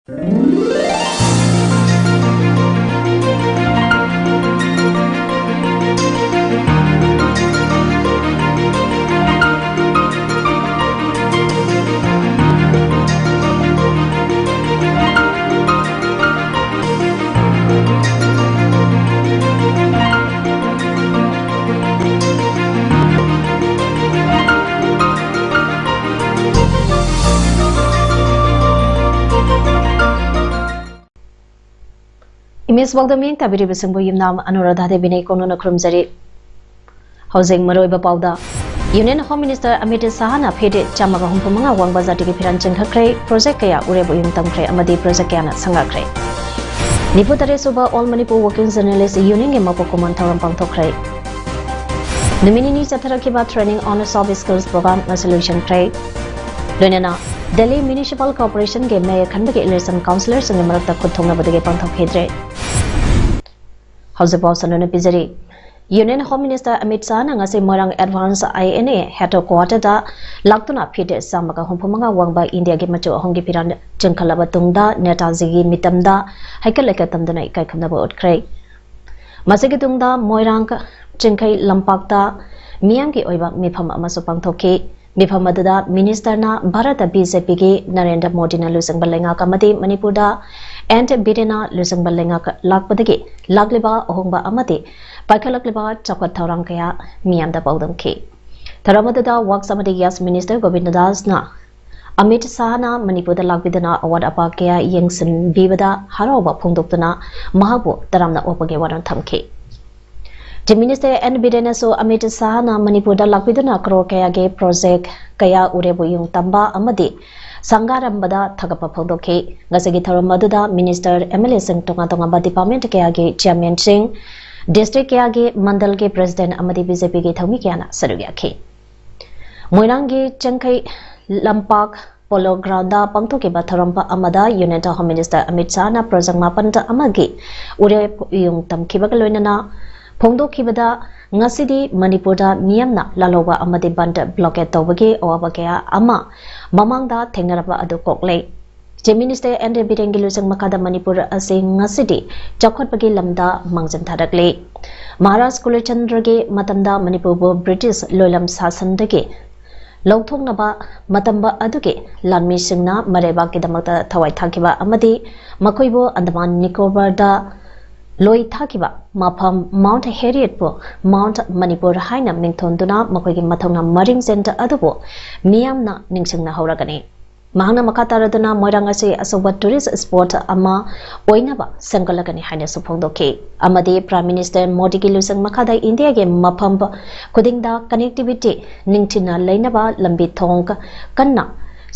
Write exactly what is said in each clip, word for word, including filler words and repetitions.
Image ꯄꯥꯎꯗꯝ ꯌꯦꯡ ꯇꯥꯕꯤꯔꯤꯕꯁꯤꯡꯕꯨ ꯌꯨꯝꯅꯥꯝ ꯑꯅꯨꯔꯥꯙꯥ ꯗꯦꯕꯤꯅ ꯏꯀꯣꯟ ꯅꯨꯅ ꯈꯨꯔꯨꯝꯖꯔꯤ꯫ ꯍꯧꯖꯤꯛ ꯃꯔꯨꯑꯣꯏꯕ ꯄꯥꯎꯗ, Union Home Minister ꯑꯃꯤꯠ ꯁꯥꯍꯅ ꯐꯤꯠ ꯆꯥꯝꯃꯒ ꯍꯨꯝꯐꯨ ꯃꯉꯥ ꯋꯥꯡꯕ ꯖꯥꯇꯤꯒꯤ ꯐꯤꯔꯥꯟ ꯆꯤꯡꯈꯠꯈ꯭ꯔꯦ, project ꯀꯌꯥ ꯎꯔꯦꯞ ꯎꯌꯨꯡ ꯇꯝꯈ꯭ꯔꯦ ꯑꯃꯗꯤ project ꯀꯌꯥꯅ ꯁꯪꯒꯥꯈ꯭ꯔꯦ꯫ ꯅꯤꯐꯨ ꯇꯔꯦꯠ ꯁꯨꯕ All Manipur Working Journalist Union ꯒꯤ ꯃꯄꯣꯛ ꯀꯨꯝꯑꯣꯟ ꯊꯧꯔꯝ ꯄꯥꯡꯊꯣꯛꯈ꯭ꯔꯦ꯫ ꯅꯨꯃꯤꯠ ꯅꯤꯅꯤ ꯆꯠꯊꯔꯛꯈꯤꯕ Training on Soft Skills Program ꯉꯁꯤ ꯂꯣꯏꯁꯤꯟꯈ꯭ꯔꯦ꯫ ꯂꯣꯏꯅꯅ Delhi Municipal Corporation ꯒꯤ Mayor ꯈꯟꯕꯒꯤ election councillor ꯁꯤꯡꯒꯤ ꯃꯔꯛꯇ ꯈꯨꯠ ꯊꯣꯛꯅꯕꯗꯒꯤ ꯄꯥꯡꯊꯣꯛꯈꯤꯗ꯭ꯔꯦ꯫ ꯍꯧꯖꯤꯛ ꯄꯥꯎ ꯁꯟꯗꯣꯛꯅ ꯄꯤꯖꯔꯤ꯫ Union Home Minister ꯑꯃꯤꯠ ꯁꯥꯍꯅ ꯉꯁꯤ ꯃꯣꯏꯔꯥꯡ Advance I N A headquarter ꯗ ꯂꯥꯛꯇꯨꯅ ꯐꯤꯠ ꯆꯥꯝꯃꯒ ꯍꯨꯝꯐꯨ ꯃꯉꯥ ꯋꯥꯡꯕ ꯏꯟꯗꯤꯌꯥꯒꯤ ꯃꯆꯨ ꯑꯍꯨꯝꯒꯤ ꯐꯤꯔꯥꯟ ꯆꯤꯡꯈꯠꯂꯕ ꯇꯨꯡꯗ ꯅꯦꯇꯥꯖꯤꯒꯤ ꯃꯤꯇꯝꯗ ꯍꯩꯀꯠ ꯂꯩꯀꯠ ꯇꯝꯗꯨꯅ ꯏꯀꯥꯏ ꯈꯨꯝꯅꯕ ꯎꯠꯈ꯭ꯔꯦ꯫ ꯃꯁꯤꯒꯤ ꯇꯨꯡꯗ ꯃꯣꯏꯔꯥꯡ ꯆꯤꯡꯈꯩ ꯂꯝꯄꯥꯛꯇ ꯃꯤꯌꯥꯝꯒꯤ ꯑꯣꯏꯕ ꯃꯤꯐꯝ ꯑꯃꯁꯨ ꯄꯥꯡꯊꯣꯛꯈꯤ꯫ ꯃꯤꯐꯝ ꯑꯗꯨꯗ minister ꯅ ꯚꯥꯔꯠꯇ B J P ꯒꯤ ꯅꯔꯦꯟꯗ꯭ꯔ ꯃꯣꯗꯤꯅ ꯂꯨꯆꯤꯡꯕ ꯂꯩꯉꯥꯛ ꯑꯃꯗꯤ ꯃꯅꯤꯄꯨꯔꯗ ꯑꯦꯟ ꯕꯤꯔꯦꯟꯅ ꯂꯨꯆꯤꯡꯕ ꯂꯩꯉꯥꯛ ꯂꯥꯛꯄꯗꯒꯤ ꯂꯥꯛꯂꯤꯕ ꯑꯍꯣꯡꯕ ꯑꯃꯗꯤ ꯄꯥꯏꯈꯠꯂꯛꯂꯤꯕ ꯆꯥꯎꯈꯠ ꯊꯧꯔꯥꯡ ꯀꯌꯥ ꯃꯤꯌꯥꯝꯗ ꯄꯥꯎꯗꯝꯈꯤ꯫ ꯊꯧꯔꯝ ꯑꯗꯨꯗ Works ꯑꯃꯗꯤ Gas Minister ꯒꯣꯕꯤꯟꯗ ꯗꯥꯁꯅ ꯑꯃꯤꯠ ꯁꯥꯍꯅ ꯃꯅꯤꯄꯨꯔꯗ ꯂꯥꯛꯄꯤꯗꯨꯅ ꯑꯋꯥꯠ ꯑꯄꯥ ꯀꯌꯥ ꯌꯦꯡꯁꯤꯟꯕꯤꯕꯗ ꯍꯔꯥꯎꯕ ꯐꯣꯡꯗꯣꯛꯇꯨꯅ ꯃꯍꯥꯛꯄꯨ ꯇꯔꯥꯝꯅ ꯑꯣꯛꯄꯒꯤ ꯋꯥꯔꯣꯜ ꯊꯝꯈꯤ꯫ Chief Minister ꯑꯦꯟ ꯕꯤꯔꯦꯟꯅꯁꯨ ꯑꯃꯤꯠ ꯁꯥꯍꯅ ꯃꯅꯤꯄꯨꯔꯗ ꯂꯥꯛꯄꯤꯗꯨꯅ ꯀ꯭ꯔꯣꯔ ꯀꯌꯥꯒꯤ project ꯀꯌꯥ ꯎꯔꯦꯞ ꯎꯌꯨꯡ ꯇꯝꯕ ꯑꯃꯗꯤ ꯁꯪꯒꯥꯔꯝꯕꯗ ꯊꯥꯒꯠꯄ ꯐꯣꯡꯗꯣꯛꯈꯤ꯫ ꯉꯁꯤꯒꯤ ꯊꯧꯔꯝ ꯑꯗꯨꯗ minister, M L A ꯁꯤꯡ, ꯇꯣꯉꯥꯟ ꯇꯣꯉꯥꯟꯕ department ꯀꯌꯥꯒꯤ chairman ꯁꯤꯡ, district ꯀꯌꯥꯒꯤ ꯃꯟꯗꯜꯒꯤ president ꯑꯃꯗꯤ B J P ꯒꯤ ꯊꯧꯃꯤ ꯀꯌꯥꯅ ꯁꯔꯨꯛ ꯌꯥꯈꯤ꯫ ꯃꯣꯏꯔꯥꯡꯒꯤ ꯆꯦꯡꯈꯩ ꯂꯝꯄꯥꯛ Polo Ground ꯗ ꯄꯥꯡꯊꯣꯛꯈꯤꯕ ꯊꯧꯔꯝ ꯑꯃꯗ Union Home Minister Amit ꯁꯥꯍꯅ project ꯃꯥꯄꯟ ꯑꯃꯒꯤ ꯎꯔꯦꯞ ꯎꯌꯨꯡ ꯇꯝꯈꯤꯕꯒ ꯂꯣꯏꯅꯅ ꯐꯣꯡꯗꯣꯛꯈꯤꯕꯗ, ꯉꯁꯤꯗꯤ ꯃꯅꯤꯄꯨꯔꯗ ꯃꯤꯌꯥꯝꯅ ꯂꯥꯜꯍꯧꯕ ꯑꯃꯗꯤ ꯕꯟꯗ blockade ꯇꯧꯕꯒꯤ ꯑꯋꯥꯕ ꯀꯌꯥ ꯑꯃ ꯃꯃꯥꯡꯗ ꯊꯦꯡꯅꯔꯕ ꯑꯗꯨ ꯀꯣꯛꯂꯦ꯫ Chief Minister N Birengi ꯂꯨꯆꯤꯡ ꯃꯈꯥꯗ ꯃꯅꯤꯄꯨꯔ ꯑꯁꯤ ꯉꯁꯤꯗꯤ ꯆꯥꯎꯈꯠꯄꯒꯤ ꯂꯝꯗ ꯃꯥꯡꯖꯤꯟ ꯊꯥꯔꯛꯂꯤ꯫ ꯃꯍꯥꯔꯥꯖ ꯀꯨꯂꯆꯟꯗ꯭ꯔꯒꯤ ꯃꯇꯝꯗ ꯃꯅꯤꯄꯨꯔꯕꯨ ꯕ꯭ꯔꯤꯇꯤꯁ ꯂꯣꯏꯂꯝ ꯁꯥꯁꯟꯗꯒꯤ ꯂꯧꯊꯣꯛꯅꯕ ꯃꯇꯝ ꯑꯗꯨꯒꯤ ꯂꯥꯟꯃꯤꯁꯤꯡꯅ ꯃꯔꯩꯕꯥꯛꯀꯤꯗꯃꯛꯇ ꯊꯋꯥꯏ ꯊꯥꯈꯤꯕ ꯑꯃꯗꯤ ꯃꯈꯣꯏꯕꯨ ꯑꯟꯗꯃꯥꯟ ꯅꯤꯀꯣꯕꯔꯗ ꯂꯣꯏ ꯊꯥꯈꯤꯕ ꯃꯐꯝ ꯃꯥꯎꯟꯠ ꯍꯦꯔꯤꯌꯠꯄꯨ ꯃꯥꯎꯟꯠ ꯃꯅꯤꯄꯨꯔ ꯍꯥꯏꯅ ꯃꯤꯡꯊꯣꯟꯗꯨꯅ ꯃꯈꯣꯏꯒꯤ ꯃꯊꯧꯅꯥ ꯃꯔꯤꯡꯖꯦꯜ ꯑꯗꯨꯕꯨ ꯃꯤꯌꯥꯝꯅ ꯅꯤꯡꯁꯤꯡꯅꯍꯧꯔꯒꯅꯤ꯫ ꯃꯍꯥꯛꯅ ꯃꯈꯥ ꯇꯥꯔꯗꯨꯅ ꯃꯣꯏꯔꯥꯡ ꯑꯁꯤ ꯑꯆꯧꯕ tourist spot ꯑꯃ ꯑꯣꯏꯅꯕ ꯁꯦꯝꯒꯠꯂꯒꯅꯤ ꯍꯥꯏꯅꯁꯨ ꯐꯣꯡꯗꯣꯛꯈꯤ꯫ ꯑꯃꯗꯤ Prime Minister ꯃꯣꯗꯤꯒꯤ ꯂꯨꯆꯤꯡ ꯃꯈꯥꯗ ꯏꯟꯗꯤꯌꯥꯒꯤ ꯃꯐꯝ ꯈꯨꯗꯤꯡꯗ connectivity ꯅꯤꯡꯊꯤꯅ ꯂꯩꯅꯕ ꯂꯝꯕꯤ ꯊꯣꯡ ꯀꯟꯅ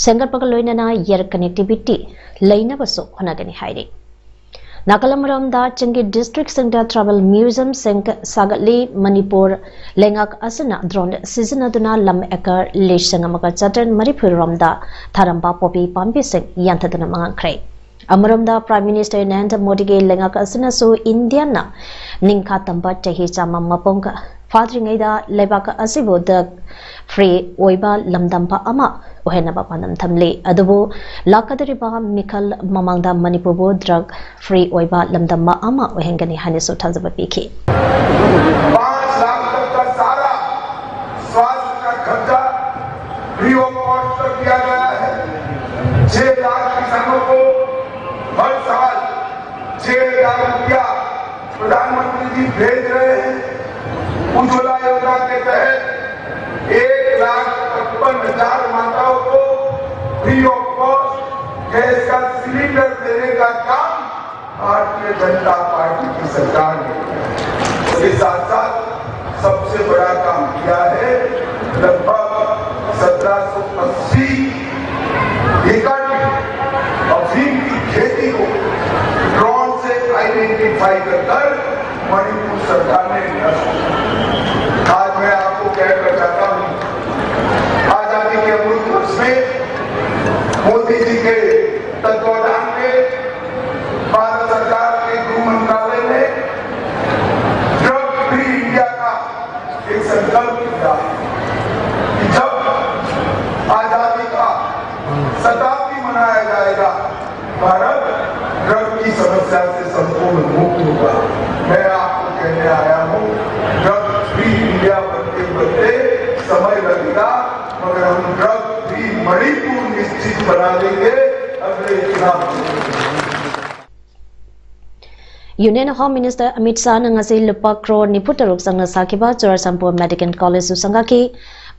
ꯁꯦꯝꯒꯠꯄꯒ ꯂꯣꯏꯅꯅ air connectivity ꯂꯩꯅꯕꯁꯨ ꯍꯣꯠꯅꯒꯅꯤ ꯍꯥꯏꯔꯤ꯫ ꯅꯥꯀꯜ ꯑꯃꯔꯣꯝꯗ ꯆꯤꯡꯒꯤ districtꯁꯤꯡꯗ tribal museumꯁꯤꯡ ꯁꯥꯒꯠꯂꯤ꯫ ꯃꯅꯤꯄꯨꯔ ꯂꯩꯉꯥꯛ ꯑꯁꯤꯅ drone ꯁꯤꯖꯤꯟꯅꯗꯨꯅ ꯂꯝ acre ꯂꯤꯁꯤꯡ ꯑꯃꯒ ꯆꯥꯇ꯭ꯔꯦꯠ ꯃꯔꯤꯐꯨ ꯔꯣꯝꯗ ꯊꯥꯔꯝꯕ ꯄꯣꯄꯤ ꯄꯥꯝꯕꯤꯁꯤꯡ ꯌꯥꯟꯊꯗꯨꯅ ꯃꯥꯡꯍꯟꯈ꯭ꯔꯦ꯫ ꯑꯃꯔꯣꯝꯗ Prime Minister ꯅꯔꯦꯟꯗ꯭ꯔ ꯃꯣꯗꯤꯒꯤ ꯂꯩꯉꯥꯛ ꯑꯁꯤꯅꯁꯨ ꯏꯟꯗꯤꯌꯥꯅ ꯅꯤꯡꯈꯥ ꯇꯝꯕ ꯆꯍꯤ ꯆꯥꯝꯃ ꯃꯄꯨꯡ ꯐꯥꯗ꯭ꯔꯤꯉꯩꯗ ꯂꯩꯕꯥꯛ ꯑꯁꯤꯕꯨ drug free ꯑꯣꯏꯕ ꯂꯝꯗꯝꯕ ꯑꯃ ꯑꯣꯏꯍꯟꯅꯕ ꯄꯥꯟꯗꯝ ꯊꯝꯂꯤ꯫ ꯑꯗꯨꯕꯨ ꯂꯥꯛꯀꯗꯧꯔꯤꯕ ꯃꯤꯈꯜ ꯃꯃꯥꯡꯗ ꯃꯅꯤꯄꯨꯔꯕꯨ drug free ꯑꯣꯏꯕ ꯂꯝꯗꯝꯕ ꯑꯃ ꯑꯣꯏꯍꯟꯒꯅꯤ ꯍꯥꯏꯅꯁꯨ ꯊꯥꯖꯕ ꯄꯤꯈꯤ꯫ पाँच लाख तक का सारा स्वास्थ्य का खर्चा फ्री ऑफ कॉस्ट कर दिया गया है। छह लाख किसानों को हर साल छह हजार रुपया प्रधानमंत्री जी भेज रहे हैं। उज्ज्वला योजना के तहत एक लाख पचपन हजार माताओं को फ्री ऑफ कॉस्ट गैस का सिलेंडर देने का काम भारतीय जनता पार्टी की सरकार ने किया। इसके साथ साथ सबसे बड़ा काम किया है, लगभग सत्रह सौ अस्सी एकड़ अफीम की खेती को ड्रोन से आइडेंटिफाई कर कर मणिपुर सरकार ने नष्ट किया। आज मैं आपको कहना चाहता हूं, आजादी के अमृत वर्ष में मोदी जी के तत्वाधान में भारत सरकार के गृह मंत्रालय ने ड्रग फ्री इंडिया का एक संकल्प किया है कि जब आजादी का शताब्दी मनाया जाएगा, मैं आपको कहने आया हूँ, ड्रग फ्री इंडिया बनते बनते समय लगेगा, मगर हम ड्रग फ्री मणिपुर निश्चित बना देंगे अगले चुनाव में। Union Home Minister Amit Shahꯅ ꯉꯁꯤ ꯂꯨꯄꯥ ꯀ꯭ꯔꯣꯔ ꯅꯤꯐꯨ ꯇꯔꯨꯛ ꯆꯪꯅ ꯁꯥꯈꯤꯕ ꯆꯨꯔꯆꯥꯟꯄꯨꯔ Medical Collegeꯁꯨ ꯁꯪꯒꯥꯈꯤ꯫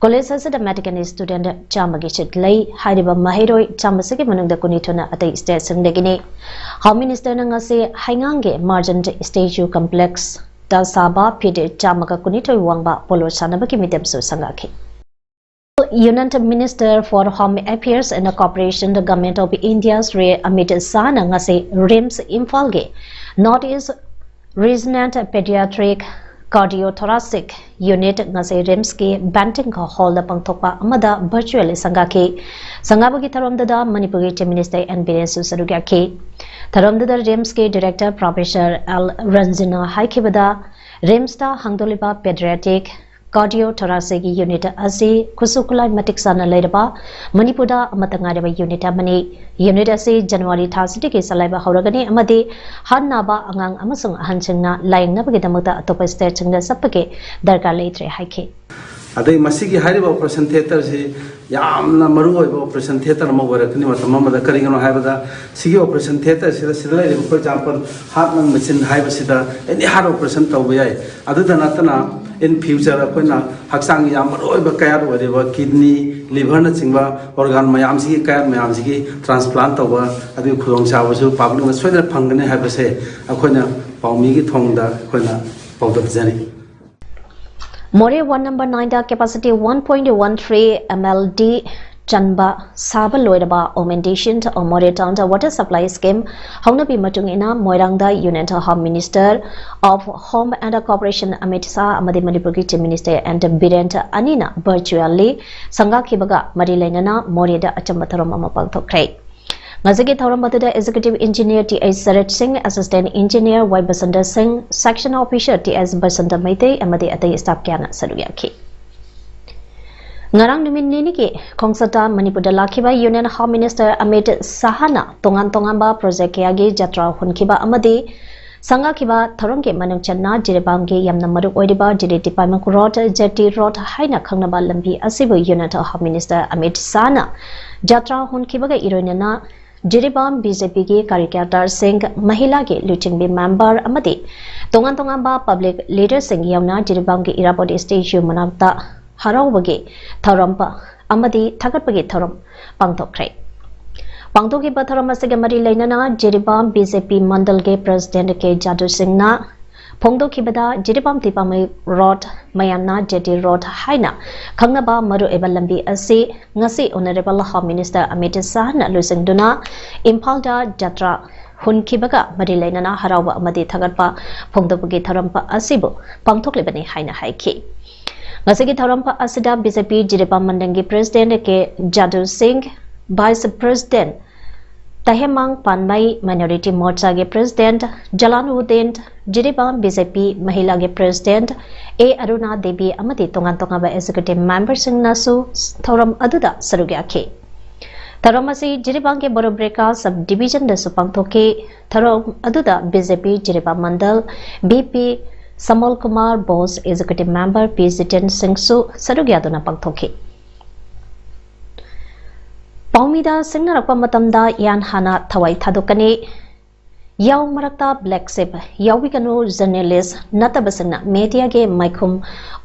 College ꯑꯁꯤꯗ medical student ꯆꯥꯝꯃꯒꯤ seat ꯂꯩ꯫ ꯍꯥꯏꯔꯤꯕ ꯃꯍꯩꯔꯣꯏ ꯆꯥꯝꯃꯁꯤꯒꯤ ꯃꯅꯨꯡꯗ ꯀꯨꯟꯅꯤꯊꯣꯏꯅ ꯑꯇꯩ stateꯁꯤꯡꯗꯒꯤꯅꯤ꯫ Home Ministerꯅ ꯉꯁꯤ ꯍꯩꯉꯥꯡꯒꯤ Merchant Statue Complexꯇ ꯁꯥꯕ feet ꯆꯥꯝꯃꯒ ꯀꯨꯟꯅꯤꯊꯣꯏ ꯋꯥꯡꯕ polo ꯁꯥꯟꯅꯕꯒꯤ ꯃꯤꯇꯝꯁꯨ ꯁꯪꯒꯥꯈꯤ꯫ Union Minister for Home Affairs and Cooperation, the Government of India, Shri Amit Shahꯅ ꯉꯁꯤ RIMS ꯏꯝꯐꯥꯜꯒꯤ North East Regional Pediatric Cardiothoracic Unit ꯉꯁꯤ RIMSꯀꯤ Banting Hallꯗ ꯄꯥꯡꯊꯣꯛꯄ ꯑꯃꯗ virtually ꯁꯪꯒꯥꯈꯤ꯫ ꯁꯪꯒꯥꯕꯒꯤ ꯊꯧꯔꯝꯗꯨꯗ ꯃꯅꯤꯄꯨꯔꯒꯤ Chief Minister N ꯕꯤꯔꯦꯟꯁꯨ ꯁꯔꯨꯛ ꯌꯥꯈꯤ꯫ ꯊꯧꯔꯝꯗꯨꯗ RIMSꯀꯤ Director Professor L ꯔꯟꯖꯅ ꯍꯥꯏꯈꯤꯕꯗ, RIMSꯇ ꯍꯥꯡꯗꯣꯛꯂꯤꯕ Pediatric Cardiothoracic Unit ꯑꯁꯤ ꯈꯨꯠꯁꯨ ꯈꯨꯠꯂꯥꯏ ꯃꯇꯤꯛ ꯆꯥꯅ ꯂꯩꯔꯕ ꯃꯅꯤꯄꯨꯔꯗ ꯑꯃꯠꯇ ꯉꯥꯏꯔꯕ unit ꯑꯃꯅꯤ꯫ Unit ꯑꯁꯤ January ꯊꯥꯁꯤꯗꯒꯤ ꯆꯂꯥꯏꯕ ꯍꯧꯔꯒꯅꯤ ꯑꯃꯗꯤ heart ꯅꯥꯕ ꯑꯉꯥꯡ ꯑꯃꯁꯨꯡ ꯑꯍꯟꯁꯤꯡꯅ ꯂꯥꯌꯦꯡꯅꯕꯒꯤꯗꯃꯛꯇ ꯑꯇꯣꯞꯄ stateꯁꯤꯡꯗ ꯆꯠꯄꯒꯤ ꯗꯔꯀꯥꯔ ꯂꯩꯇ꯭ꯔꯦ ꯍꯥꯏꯈꯤ꯫ ꯑꯗꯩ ꯃꯁꯤꯒꯤ ꯍꯥꯏꯔꯤꯕ operation theatreꯁꯤ ꯌꯥꯝꯅ ꯃꯔꯨ ꯑꯣꯏꯕ operation theatre ꯑꯃ ꯑꯣꯏꯔꯛꯀꯅꯤ ꯃꯇꯝ ꯑꯃꯗ꯫ ꯀꯔꯤꯒꯤꯅꯣ ꯍꯥꯏꯕꯗ, ꯁꯤꯒꯤ operation theatreꯁꯤꯗ, ꯁꯤꯗ ꯂꯩꯔꯤꯕ, for example, heart ꯅꯪ machine ꯍꯥꯏꯕꯁꯤꯗ any heart operation ꯇꯧꯕ ꯌꯥꯏ꯫ ꯑꯗꯨꯗ ꯅꯠꯇꯅ, in future ꯑꯩꯈꯣꯏꯅ ꯍꯛꯆꯥꯡꯒꯤ ꯌꯥꯝ ꯃꯔꯨ ꯑꯣꯏꯕ ꯀꯌꯥꯠ ꯑꯣꯏꯔꯤꯕ kidney, liverꯅꯆꯤꯡꯕ organ ꯃꯌꯥꯝꯁꯤꯒꯤ, ꯀꯌꯥꯠ ꯃꯌꯥꯝꯁꯤꯒꯤ transplant ꯇꯧꯕ ꯑꯗꯨꯒꯤ ꯈꯨꯗꯣꯡꯆꯥꯕꯁꯨ publicꯅ ꯁꯣꯏꯗꯅ ꯐꯪꯒꯅꯤ ꯍꯥꯏꯕꯁꯦ ꯑꯩꯈꯣꯏꯅ ꯄꯥꯎꯃꯤꯒꯤ ꯊꯣꯡꯗ ꯑꯩꯈꯣꯏꯅ ꯄꯥꯎꯗꯝꯖꯔꯤ꯫ ꯃꯣꯔꯦ Ward number nineꯗ capacity one point one three MLD ꯆꯟꯕ ꯁꯥꯕ ꯂꯣꯏꯔꯕ Augmentation of Moreh Townꯗ Water Supply Scheme ꯍꯧꯅꯕꯤ ꯃꯇꯨꯡ ꯏꯟꯅ ꯃꯣꯏꯔꯥꯡꯗ Union Home Minister of Home and Cooperation Amit Shah ꯑꯃꯗꯤ ꯃꯅꯤꯄꯨꯔꯒꯤ Chief Minister N ꯕꯤꯔꯦꯟ ꯑꯅꯤꯅ virtually ꯁꯪꯒꯥꯈꯤꯕꯒ ꯃꯔꯤ ꯂꯩꯅꯅ ꯃꯣꯔꯦꯗ ꯑꯆꯝꯕ ꯊꯧꯔꯝ ꯑꯃ ꯄꯥꯡꯊꯣꯛꯈ꯭ꯔꯦ꯫ ꯉꯁꯤꯒꯤ ꯊꯧꯔꯝ ꯑꯗꯨꯗ Executive Engineer ꯇꯤ ꯑꯩꯆ ꯁꯔꯠ ꯁꯤꯡ, Assistant Engineer ꯋꯥꯏ ꯕꯁꯟꯇ ꯁꯤꯡ, Section Officer ꯇꯤ ꯑꯦꯁ ꯕꯁꯟꯇ ꯃꯩꯇꯩ ꯑꯃꯗꯤ ꯑꯇꯩ staff ꯀꯌꯥꯅ ꯁꯔꯨꯛ ꯌꯥꯈꯤ꯫ ꯉꯔꯥꯡ ꯅꯨꯃꯤꯠ ꯅꯤꯅꯤꯒꯤ ꯈꯣꯡꯆꯠꯇ ꯃꯅꯤꯄꯨꯔꯗ ꯂꯥꯛꯈꯤꯕ Union Home Minister ꯑꯃꯤꯠ ꯁꯥꯍꯅ ꯇꯣꯉꯥꯟ ꯇꯣꯉꯥꯟꯕ project ꯀꯌꯥꯒꯤ ꯖꯇ꯭ꯔꯥ ꯍꯨꯟꯈꯤꯕ ꯑꯃꯗꯤ ꯁꯪꯒꯥꯈꯤꯕ ꯊꯧꯔꯝꯒꯤ ꯃꯅꯨꯡ ꯆꯟꯅ ꯖꯤꯔꯤꯕꯥꯝꯒꯤ ꯌꯥꯝꯅ ꯃꯔꯨ ꯑꯣꯏꯔꯤꯕ ꯖꯤꯔꯤ ꯇꯤꯄꯥꯏꯃꯨꯛ ꯔꯣꯗ, ꯖꯦꯇꯤ ꯔꯣꯗ ꯍꯥꯏꯅ ꯈꯪꯅꯕ ꯂꯝꯕꯤ ꯑꯁꯤꯕꯨ Union Home Minister ꯑꯃꯤꯠ ꯁꯥꯍꯅ ꯖꯥꯇ꯭ꯔꯥ ꯍꯨꯟꯈꯤꯕꯒ ꯏꯔꯣꯏꯅꯅ ꯖꯤꯔꯤꯕꯥꯝ BJPꯒꯤ ꯀꯥꯔꯤꯀꯔꯇꯥꯁꯤꯡ, ꯃꯍꯤꯂꯥꯒꯤ ꯂꯨꯆꯤꯡꯕꯤ ꯃꯦꯝꯕꯔ ꯑꯃꯗꯤ ꯇꯣꯉꯥꯟ ꯇꯣꯉꯥꯟꯕ public leaderꯁꯤꯡ ꯌꯥꯎꯅ ꯖꯤꯔꯤꯕꯥꯝꯒꯤ ꯏꯔꯥꯕꯣꯠ statue ꯃꯅꯥꯛꯇ ꯍꯔꯥꯎꯕꯒꯤ ꯊꯧꯔꯝ ꯄ-, ꯑꯃꯗꯤ ꯊꯥꯒꯠꯄꯒꯤ ꯊꯧꯔꯝ ꯄꯥꯡꯊꯣꯛꯈ꯭ꯔꯦ꯫ ꯄꯥꯡꯊꯣꯛꯈꯤꯕ ꯊꯧꯔꯝ ꯑꯁꯤꯒ ꯃꯔꯤ ꯂꯩꯅꯅ ꯖꯤꯔꯤꯕꯥꯝ BJP ꯃꯟꯗꯜꯒꯤ President ꯀꯦ ꯖꯥꯗꯨ ꯁꯤꯡꯅ ꯐꯣꯡꯗꯣꯛꯈꯤꯕꯗ, ꯖꯤꯔꯤꯕꯥꯝ ꯇꯤꯄꯥꯃꯩ ꯔꯣꯗ, ꯃꯌꯥꯝꯅ ꯖꯦꯇꯤ ꯔꯣꯗ ꯍꯥꯏꯅ ꯈꯪꯅꯕ ꯃꯔꯨꯑꯣꯏꯕ ꯂꯝꯕꯤ ꯑꯁꯤ ꯉꯁꯤ Honourable Home Minister ꯑꯃꯤꯠ ꯁꯥꯍꯅ ꯂꯨꯆꯤꯡꯗꯨꯅ ꯏꯝꯐꯥꯜꯗ ꯖꯥꯇ꯭ꯔꯥ ꯍꯨꯟꯈꯤꯕꯒ ꯃꯔꯤ ꯂꯩꯅꯅ ꯍꯔꯥꯎꯕ ꯑꯃꯗꯤ ꯊꯥꯒꯠꯄ ꯐꯣꯡꯗꯣꯛꯄꯒꯤ ꯊꯧꯔꯝ ꯑꯁꯤꯕꯨ ꯄꯥꯡꯊꯣꯛꯂꯤꯕꯅꯤ ꯍꯥꯏꯅ ꯍꯥꯏꯈꯤ꯫ ꯉꯁꯤꯒꯤ ꯊꯧꯔꯝ ꯑꯁꯤꯗ BJP ꯖꯤꯔꯤꯕꯥꯝ ꯃꯟꯗꯜꯒꯤ President ꯀꯦ ꯖꯥꯗꯨ ꯁꯤꯡ, Vice President ꯇꯍꯦꯃꯥꯡ ꯄꯥꯟꯃꯩ, Minority ꯃꯣꯔꯆꯥꯒꯤ President ꯖꯂꯥꯟ Uddin, Jiribam BJP ꯃꯍꯤꯂꯥꯒꯤ President ꯑꯦ ꯑꯔꯨꯅꯥ ꯗꯦꯕꯤ ꯑꯃꯗꯤ ꯇꯣꯉꯥꯟ ꯇꯣꯉꯥꯟꯕ Executive Memberꯁꯤꯡꯅꯁꯨ ꯊꯧꯔꯝ ꯑꯗꯨꯗ ꯁꯔꯨꯛ ꯌꯥꯈꯤ꯫ ꯊꯧꯔꯝ ꯑꯁꯤ ꯖꯤꯔꯤꯕꯥꯝꯒꯤ ꯕꯣꯔꯣꯕ꯭ꯔꯦꯀꯥ Sub Divisionꯗꯁꯨ ꯄꯥꯡꯊꯣꯛꯈꯤ꯫ ꯊꯧꯔꯝ ꯑꯗꯨꯗ BJP Jiribam ꯃꯟꯗꯜ VP ꯁꯃꯜ Kumar Bose, Executive Member ꯄꯤ ꯖꯤꯇꯦꯟ ꯁꯤꯡꯁꯨ ꯁꯔꯨꯛ ꯌꯥꯗꯨꯅ ꯄꯥꯡꯊꯣꯛꯈꯤ꯫ ꯄꯥꯎꯃꯤꯗ ꯁꯤꯡꯅꯔꯛꯄ ꯃꯇꯝꯗ ꯌꯥꯟ ꯍꯥꯟꯅ ꯊꯋꯥꯏ ꯊꯥꯗꯣꯛꯀꯅꯤ꯫ ꯌꯥꯎ ꯃꯔꯛꯇ black sheep ꯌꯥꯎꯕꯤꯒꯅꯨ, journalist ꯅꯠꯇꯕꯁꯤꯡꯅ mediaꯒꯤ ꯃꯥꯏꯈꯨꯝ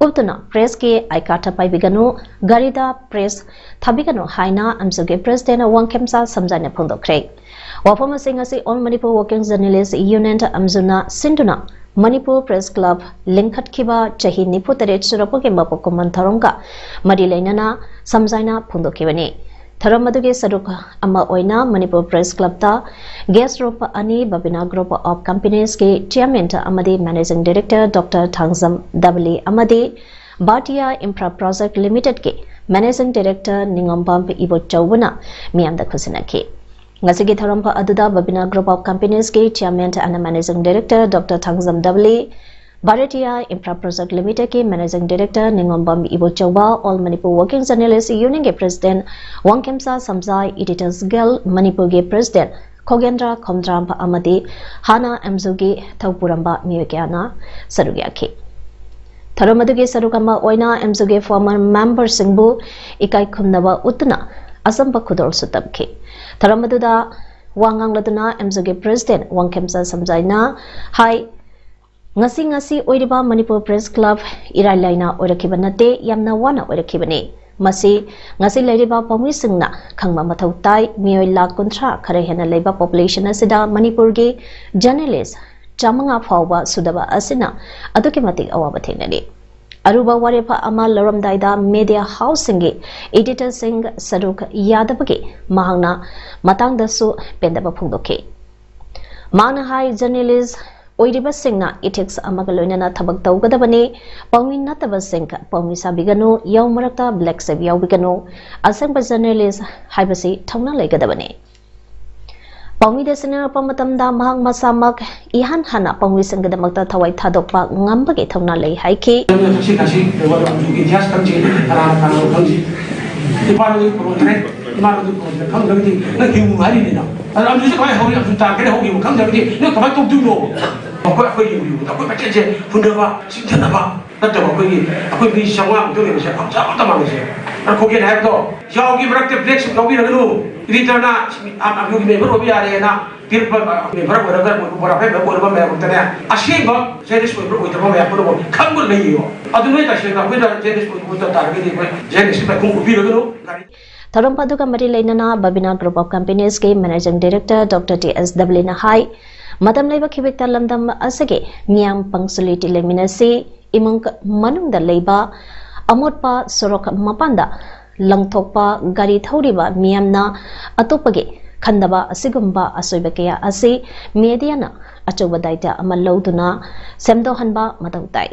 ꯎꯞꯇꯨꯅ pressꯀꯤ I card ꯄꯥꯏꯕꯤꯒꯅꯨ, ꯒꯥꯔꯤꯗ press ꯊꯥꯕꯤꯒꯅꯨ ꯍꯥꯏꯅ ꯑꯝꯁꯨꯒꯤ President ꯋꯥꯡꯈꯦꯝꯆꯥ ꯁꯝꯖꯥꯏꯅ ꯐꯣꯡꯗꯣꯛꯈ꯭ꯔꯦ꯫ ꯋꯥꯐꯝ ꯑꯁꯤ ꯉꯁꯤ All Manipur Working Journalist Union ꯑꯝꯖꯨꯅ ꯁꯤꯟꯗꯨꯅ ꯃꯅꯤꯄꯨꯔ Press Club ꯂꯤꯡꯈꯠꯈꯤꯕ ꯆꯍꯤ ꯅꯤꯐꯨ ꯇꯔꯦꯠ ꯁꯨꯔꯛꯄꯒꯤ ꯃꯄꯣꯛ ꯀꯨꯝꯑꯣꯟ ꯊꯧꯔꯝꯒ ꯃꯔꯤ ꯂꯩꯅꯅ ꯁꯝꯖꯥꯏꯅ ꯐꯣꯡꯗꯣꯛꯈꯤꯕꯅꯤ꯫ ꯊꯧꯔꯝ ꯑꯗꯨꯒꯤ ꯁꯔꯨꯛ ꯑꯃ ꯑꯣꯏꯅ ꯃꯅꯤꯄꯨꯔ Press Clubꯇ guest ꯔꯨꯝ ꯑꯅꯤ ꯕꯕꯤꯅꯥ Group of Companiesꯀꯤ Chairman ꯑꯃꯗꯤ Managing Director Doctor ꯊꯥꯡꯖꯝ ꯗꯕꯂꯤ ꯑꯃꯗꯤ Bhatia Infra Project Limitedꯀꯤ Managing Director ꯅꯤꯉꯣꯝꯕꯝ ꯏꯕꯣꯆꯧꯕꯅ ꯃꯤꯌꯥꯝꯗ ꯈꯨꯠꯁꯤꯟꯅꯈꯤ꯫ ꯉꯁꯤꯒꯤ ꯊꯧꯔꯝ ꯑꯗꯨꯗ ꯕꯕꯤꯅꯥ Group of Companiesꯀꯤ Chairman and Managing Director Doctor Thangjam ꯗꯕꯂꯤ, Bhatia Infra Project Limitedꯀꯤ Managing Director ꯅꯤꯉꯣꯝꯕꯝ Ibochouba, All Manipur Working Journalist Unionꯒꯤ President Wangkhemcha ꯁꯝꯖꯥꯏ, Editors Guild ꯃꯅꯤꯄꯨꯔꯒꯤ President ꯈꯣꯒꯦꯟꯗ꯭ꯔ Khomdram ꯑꯃꯗꯤ ꯍꯥꯟꯅ ꯑꯦꯝꯖꯨꯒꯤ ꯊꯧꯄꯨꯔꯝꯕ ꯃꯤꯑꯣꯏ ꯀꯌꯥꯅ ꯁꯔꯨꯛ ꯌꯥꯈꯤ꯫ ꯊꯧꯔꯝ ꯑꯗꯨꯒꯤ ꯁꯔꯨꯛ ꯑꯃ ꯑꯣꯏꯅ ꯑꯦꯝꯖꯨꯒꯤ former memberꯁꯤꯡꯕꯨ ꯏꯀꯥꯏ ꯈꯨꯝꯅꯕ ꯎꯠꯇꯨꯅ ꯑꯆꯝꯕ ꯈꯨꯗꯣꯜꯁꯨ ꯇꯝꯈꯤ꯫ ꯊꯧꯔꯝ ꯑꯗꯨꯗ ꯋꯥ ꯉꯥꯡꯂꯗꯨꯅ ꯑꯦꯝꯖꯨꯒꯤ president ꯋꯥꯡꯈꯦꯝꯆꯥ ꯁꯝꯖꯥꯏꯅ ꯍꯥꯏ, ꯉꯁꯤ ꯉꯁꯤ ꯑꯣꯏꯔꯤꯕ ꯃꯅꯤꯄꯨꯔ Press Club ꯏꯔꯥꯏ ꯂꯥꯏꯅ ꯑꯣꯏꯔꯛꯈꯤꯕ ꯅꯠꯇꯦ, ꯌꯥꯝꯅ ꯋꯥꯅ ꯑꯣꯏꯔꯛꯈꯤꯕꯅꯤ꯫ ꯃꯁꯤ ꯉꯁꯤ ꯂꯩꯔꯤꯕ ꯄꯥꯎꯃꯤꯁꯤꯡꯅ ꯈꯪꯕ ꯃꯊꯧ ꯇꯥꯏ꯫ ꯃꯤꯑꯣꯏ ꯂꯥꯈ ꯀꯨꯟꯊ꯭ꯔꯥ ꯈꯔ ꯍꯦꯟꯅ ꯂꯩꯕ population ꯑꯁꯤꯗ ꯃꯅꯤꯄꯨꯔꯒꯤ journalist ꯆꯥꯃꯉꯥ ꯐꯥꯎꯕ ꯁꯨꯗꯕ ꯑꯁꯤꯅ ꯑꯗꯨꯛꯀꯤ ꯃꯇꯤꯛ ꯑꯋꯥꯕ ꯊꯦꯡꯅꯔꯤ꯫ ꯑꯔꯨꯕ ꯋꯥꯔꯦꯞ ꯑꯃ ꯂꯧꯔꯝꯗꯥꯏꯗ media houseꯁꯤꯡꯒꯤ editorꯁꯤꯡ ꯁꯔꯨꯛ ꯌꯥꯗꯕꯒꯤ ꯃꯍꯥꯛꯅ ꯃꯇꯥꯡꯗꯁꯨ ꯄꯦꯟꯗꯕ ꯐꯣꯡꯗꯣꯛꯈꯤ꯫ ꯃꯍꯥꯛꯅ ꯍꯥꯏ, journalist ꯑꯣꯏꯔꯤꯕꯁꯤꯡꯅ ethics ꯑꯃꯒ ꯂꯣꯏꯅꯅ ꯊꯕꯛ ꯇꯧꯒꯗꯕꯅꯤ꯫ ꯄꯥꯎꯃꯤ ꯅꯠꯇꯕꯁꯤꯡ ꯄꯥꯎꯃꯤ ꯁꯥꯕꯤꯒꯅꯨ, ꯌꯥꯎ ꯃꯔꯛꯇ black sheep ꯌꯥꯎꯕꯤꯒꯅꯨ꯫ ꯑꯁꯦꯡꯕ journalist ꯍꯥꯏꯕꯁꯤ ꯊꯧꯅꯥ ꯂꯩꯒꯗꯕꯅꯤ꯫ ꯄꯥꯎꯃꯤꯗ ꯁꯤꯟꯅꯔꯛꯄ ꯃꯇꯝꯗ ꯃꯍꯥꯛ ꯃꯁꯥꯃꯛ ꯏꯍꯥꯟ ꯍꯥꯟꯅ ꯄꯥꯎꯃꯤꯁꯤꯡꯒꯤꯗꯃꯛꯇ ꯊꯋꯥꯏ ꯊꯥꯗꯣꯛꯄ ꯉꯝꯕꯒꯤ ꯊꯧꯅꯥ ꯂꯩ ꯍꯥꯏꯈꯤ꯫ ꯅꯪꯅ ꯊꯛꯁꯤ ꯈꯥꯁꯤ ꯇꯧꯕ ꯑꯗꯨꯒꯤ ꯏꯇꯤꯍꯥꯁ ꯈꯪꯁꯤ, ꯀꯅꯥꯅ ꯀꯅꯥꯅꯣ ꯈꯪꯁꯤ꯫ ꯅꯨꯄꯥꯅꯗꯤ ꯄꯨꯔꯛꯇ꯭ꯔꯦ, ꯏꯃꯥꯅꯗꯤ ꯄꯨꯔꯛꯇ꯭ꯔꯦ, ꯈꯪꯗ꯭ꯔꯒꯗꯤ ꯅꯪ ꯍꯤꯡꯉꯨ ꯍꯥꯏꯔꯤꯅꯤꯅ꯫ ꯑꯗꯣ ꯑꯗꯨꯁꯨ ꯀꯃꯥꯏꯅ ꯍꯧꯔꯤ? ꯑꯗꯨ ꯇꯥꯔꯒꯗꯤ ꯍꯧꯈꯤꯕ ꯈꯪꯗ꯭ꯔꯒꯗꯤ ꯅꯪ ꯀꯃꯥꯏꯅ ꯇꯧꯗꯣꯏꯅꯣ? ꯑꯩꯈꯣꯏ, ꯑꯩꯈꯣꯏ ꯌꯦꯡꯕꯤꯌꯨ, ꯑꯩꯈꯣꯏ ꯃꯆꯦꯠꯁꯦ ꯍꯨꯟꯅꯕ, ꯁꯤꯡꯊꯅꯕ ꯅꯠꯇꯕ ꯑꯩꯈꯣꯏꯒꯤ, ꯑꯩꯈꯣꯏ ꯃꯤ ꯆꯥꯝꯃꯉꯥ ꯃꯨꯛꯇ ꯂꯩꯕꯁꯦ ꯌꯥꯝ ꯆꯥꯎꯅ ꯃꯥꯟꯅꯁꯦ꯫ ꯈꯣꯒꯦꯟ ꯍꯥꯏꯕꯗꯣ ꯌꯥꯎꯒꯤ ꯃꯔꯛꯇ black sheep ꯌꯥꯎꯕꯤꯔꯒꯅꯨ꯫ Editorꯅ ꯑꯥꯔꯃꯤꯒꯤ member ꯑꯣꯏꯕ ꯌꯥꯔꯦꯅ ꯄꯤꯔꯛꯄ member ꯑꯣꯏꯔꯒ ꯕꯣꯔꯥ ꯐꯦꯡꯕ ꯑꯣꯏꯔꯕ ꯃꯌꯥꯝ ꯑꯃꯇꯅꯦ, ꯑꯁꯦꯡꯕ journalist ꯑꯣꯏꯕ ꯑꯣꯏꯗꯕ ꯃꯌꯥꯝ ꯄꯨꯝꯅꯃꯛ ꯈꯪꯕ ꯂꯩꯌꯦꯕ꯫ ꯑꯗꯨ ꯅꯣꯏ ꯇꯁꯦꯡꯅ ꯑꯩꯈꯣꯏꯅ journalist ꯑꯣꯏꯕ ꯑꯣꯏꯗ ꯇꯥꯔꯒꯗꯤ ꯑꯩꯈꯣꯏ journalist ꯃꯥꯏꯈꯨꯝ ꯎꯞꯄꯤꯔꯒꯅꯨ꯫ ꯊꯧꯔꯝ ꯑꯗꯨꯒ ꯃꯔꯤ ꯂꯩꯅꯅ Babina Group of Companiesꯀꯤ Managing Director Doctor T S Davalina ꯍꯥꯏ, ꯃꯇꯝ ꯂꯩꯕ ꯈꯤꯕꯤꯛꯇ ꯂꯝꯗꯝ ꯑꯁꯤꯒꯤ ꯃꯤꯌꯥꯝ punctuality ꯂꯩꯃꯤꯟꯅꯁꯤ, ꯏꯃꯨꯡ ꯃꯅꯨꯡꯗ ꯂꯩꯕ ꯑꯃꯣꯠꯄ ꯁꯣꯔꯣꯛ ꯃꯄꯥꯟꯗ ꯂꯪꯊꯣꯛꯄ, ꯒꯥꯔꯤ ꯊꯧꯔꯤꯕ ꯃꯤꯌꯥꯝꯅ ꯑꯇꯣꯞꯄꯒꯤ ꯈꯟꯗꯕ ꯑꯁꯤꯒꯨꯝꯕ ꯑꯁꯣꯏꯕ ꯀꯌꯥ ꯑꯁꯤ mediaꯅ ꯑꯆꯧꯕ ꯗꯥꯏꯇ ꯑꯃ ꯂꯧꯗꯨꯅ ꯁꯦꯝꯗꯣꯛꯍꯟꯕ ꯃꯊꯧ ꯇꯥꯏ꯫